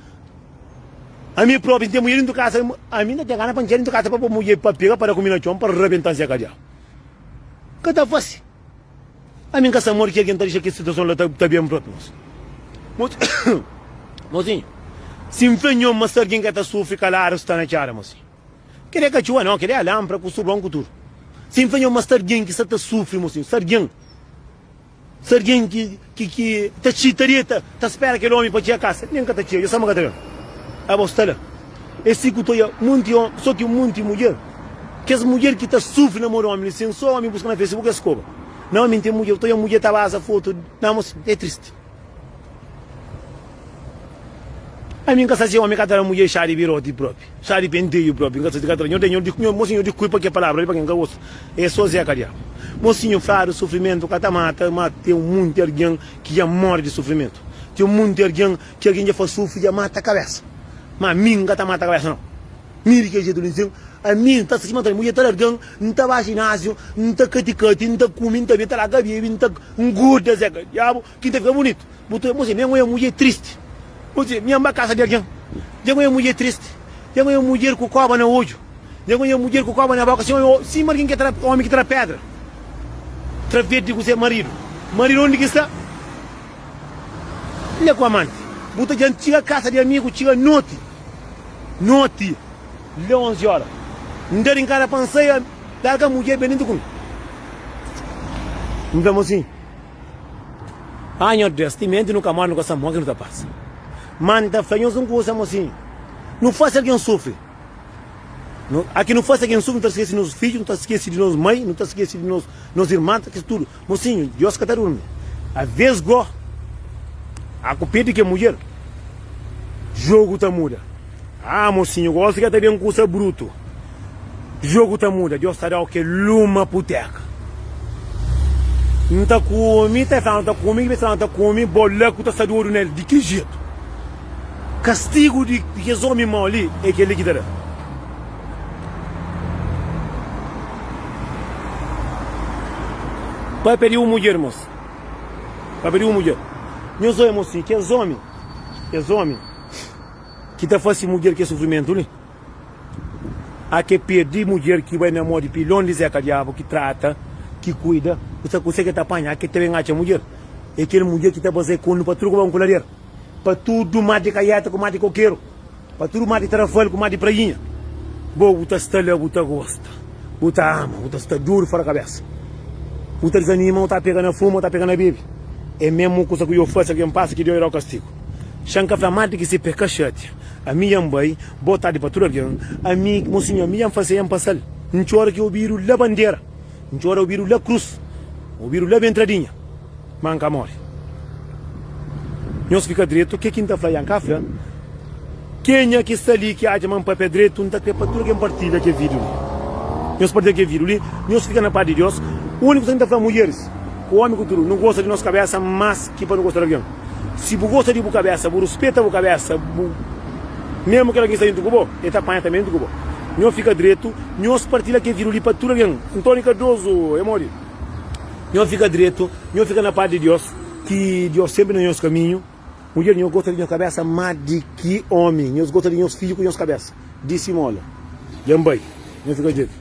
ami propi N ten mudjer dintu kasa, ami N ta ten gana pa N txega dintu kasa pa bo mudjer pa pega pa da kumida na txon pa rabentan se kadiau. N ka ta fasi. Ami N ka sa modi ki algen ta dixa kes situason la ta ben propi mos. Mosinhu, si N fla nho ma sta algen ka ta sufri kaladu sta na txada mosinhu. Kel-li é ka txuba nau, kel-li é alanpra ku subron ku tudu. Si N fla nho ma sta algen ki sta ta sufri mosinhu, sta algen. Si algen ki ki ta txita deta ta spera kel omi pa txega kasa, nen ka ta txega, dja sa ma ka ta ben. Abo sta la. É si ku ta oia munti omi, so ki munti mudjer. Kes mudjer ki ta sufri na mo di omi li sin, so omi buska na Facebook es koba. Na omi ten mudjer, ta oia mudjer ta baza fotu na mo, é tristi. Ami N ka sa si omi ka ta da mudjer xa di biroti propi, xa di penteju propi, N ka sa si ka ta da. Nho da, nho di, nho, mosinhu dikuipa ke palabra li pa ken ka gosta. É so Zeka diabu. Mosinhu fladu sufrimentu ka ta mata, ma ten munti algen ki dja mori di sufrimentu. Ten munti algen ki algen dja fla sufri dja mata kabesa. Ma mi N ka ta mata kabesa nau. Mi di kel jetu li N ten, ami N ta sima ta mudjer ta larga-m, N ta ba jináziu, N ta kati-kati, N ta kume, N ta bebe, N ta larga bebe, N ta ngorda Zeka diabu ki N ta fika bunitu. Bu ta mosi, mi é mudjer tristi. Bu dize, mi ba kasa di algen. Dja ngon é mudjer tristi. Dja ngon é mudjer ku koba na odju. Dja ngon é mudjer ku koba na boka. Sima algen ki tra, omi ki tra pedra. Tra verde ku se maridu. Maridu undi ki sta? La ku amanti. Bu ta dja txiga kasa di amigu, txiga noti. Noti, la 11 ora. N da rinkada pa N sai, larga mudjer ben dentu ku mi. N fla mosinhu. Ah Nhor Deus, timenti nu ka móre nu ka sabe modi ki nu ta pasa. Má N ta fla nhos un kuza, mosinhu, nu fase algen sufri. Nu, aki nu fase algen sufri, nu ta skese nos fidju, nu ta skese di nos mai, nu ta skese di nos, nos irman, nu ta skese tudu. Mosinhu, Deus ka ta durmi. Aves go, a ku pé di ke mudjer, jogu ta muda. Ah, mosinhu, gosi ka ta ben kusa brutu. Jogu ta muda, Deus ta dau kel luma puteka. N ta kume, ta fla, N ta kume, ki be fla, N ta kume, bola ku ta sta dodu nel, di ki jetu? Kastigu di kes omi mau li é kel-li ki ta da. Papia di un mudjer, mos. Papia di un mudjer. Nhos oia, mosinhu, kes omi, kes omi ki ta fase mudjer kes sufrimentu li. A ke perde mudjer ki bai na mo di pilon di Zeka Diabu ki trata, ki kuida, ku sa kuse ke ta panha, a ke ta ben atxa mudjer. E kel mudjer ki ta baza e konu pa tudu ku ba ku lader, pa tudu mar di kaieta ku mar di kokeru, pa tudu mar di tarafal ku mar di prainha. Bo bu ta sta la bu ta gosta, bu ta ama, bu ta sta duru fora kabesa. Bu ta dizanima, bu ta pega na fuma, bu ta pega na bebe. E mesmu kusa ku yo fase, algen pasa ki Deus dau kastigu. Xa N ka fla ma di ki si pe ka xatia. Ami dja N bai, bo tardi pa tudu algen. Ami, mosinhu, ami dja N fase, dja N pasa-l. N txora ki obidu la bandera, N txora obidu la krus, obidu la bentradinha, ma N ka more. Nhos fika dretu, ke ki N ta fla dja N ka fla. Kenha ki sta li ki atxa ma N papia dretu, N ta kre pa tudu algen partilha ke vídiu li. Nhos partilha ke vídiu li, nhos fika na pas di Deus. Úniku kusa ki N ta fla mudjeris, ku ómi ku tudu, nu gosta di nos kabesa más ki pa nu gosta di algen. Si bu gosta di bu kabésa, bu ruspeta bu kabésa, bu mésmu kel algen ki sta djuntu ku bo, el ta panha tanbê djuntu ku bo. Nhos fika dretu, nhos partilha kel vídiu li pa tudu algen. Ntoni Cardoso, é modi? Nhos fika dretu, nhos fika na pas di Deus, ki Deus sénpri na nhos kaminhu. Mudjer, nhos gosta di nhos kabésa más di ki ómi. Nhos gosta di nhos fidju ku nhos kabésa. Disi mola. Dja N bai. Nhos fika dretu.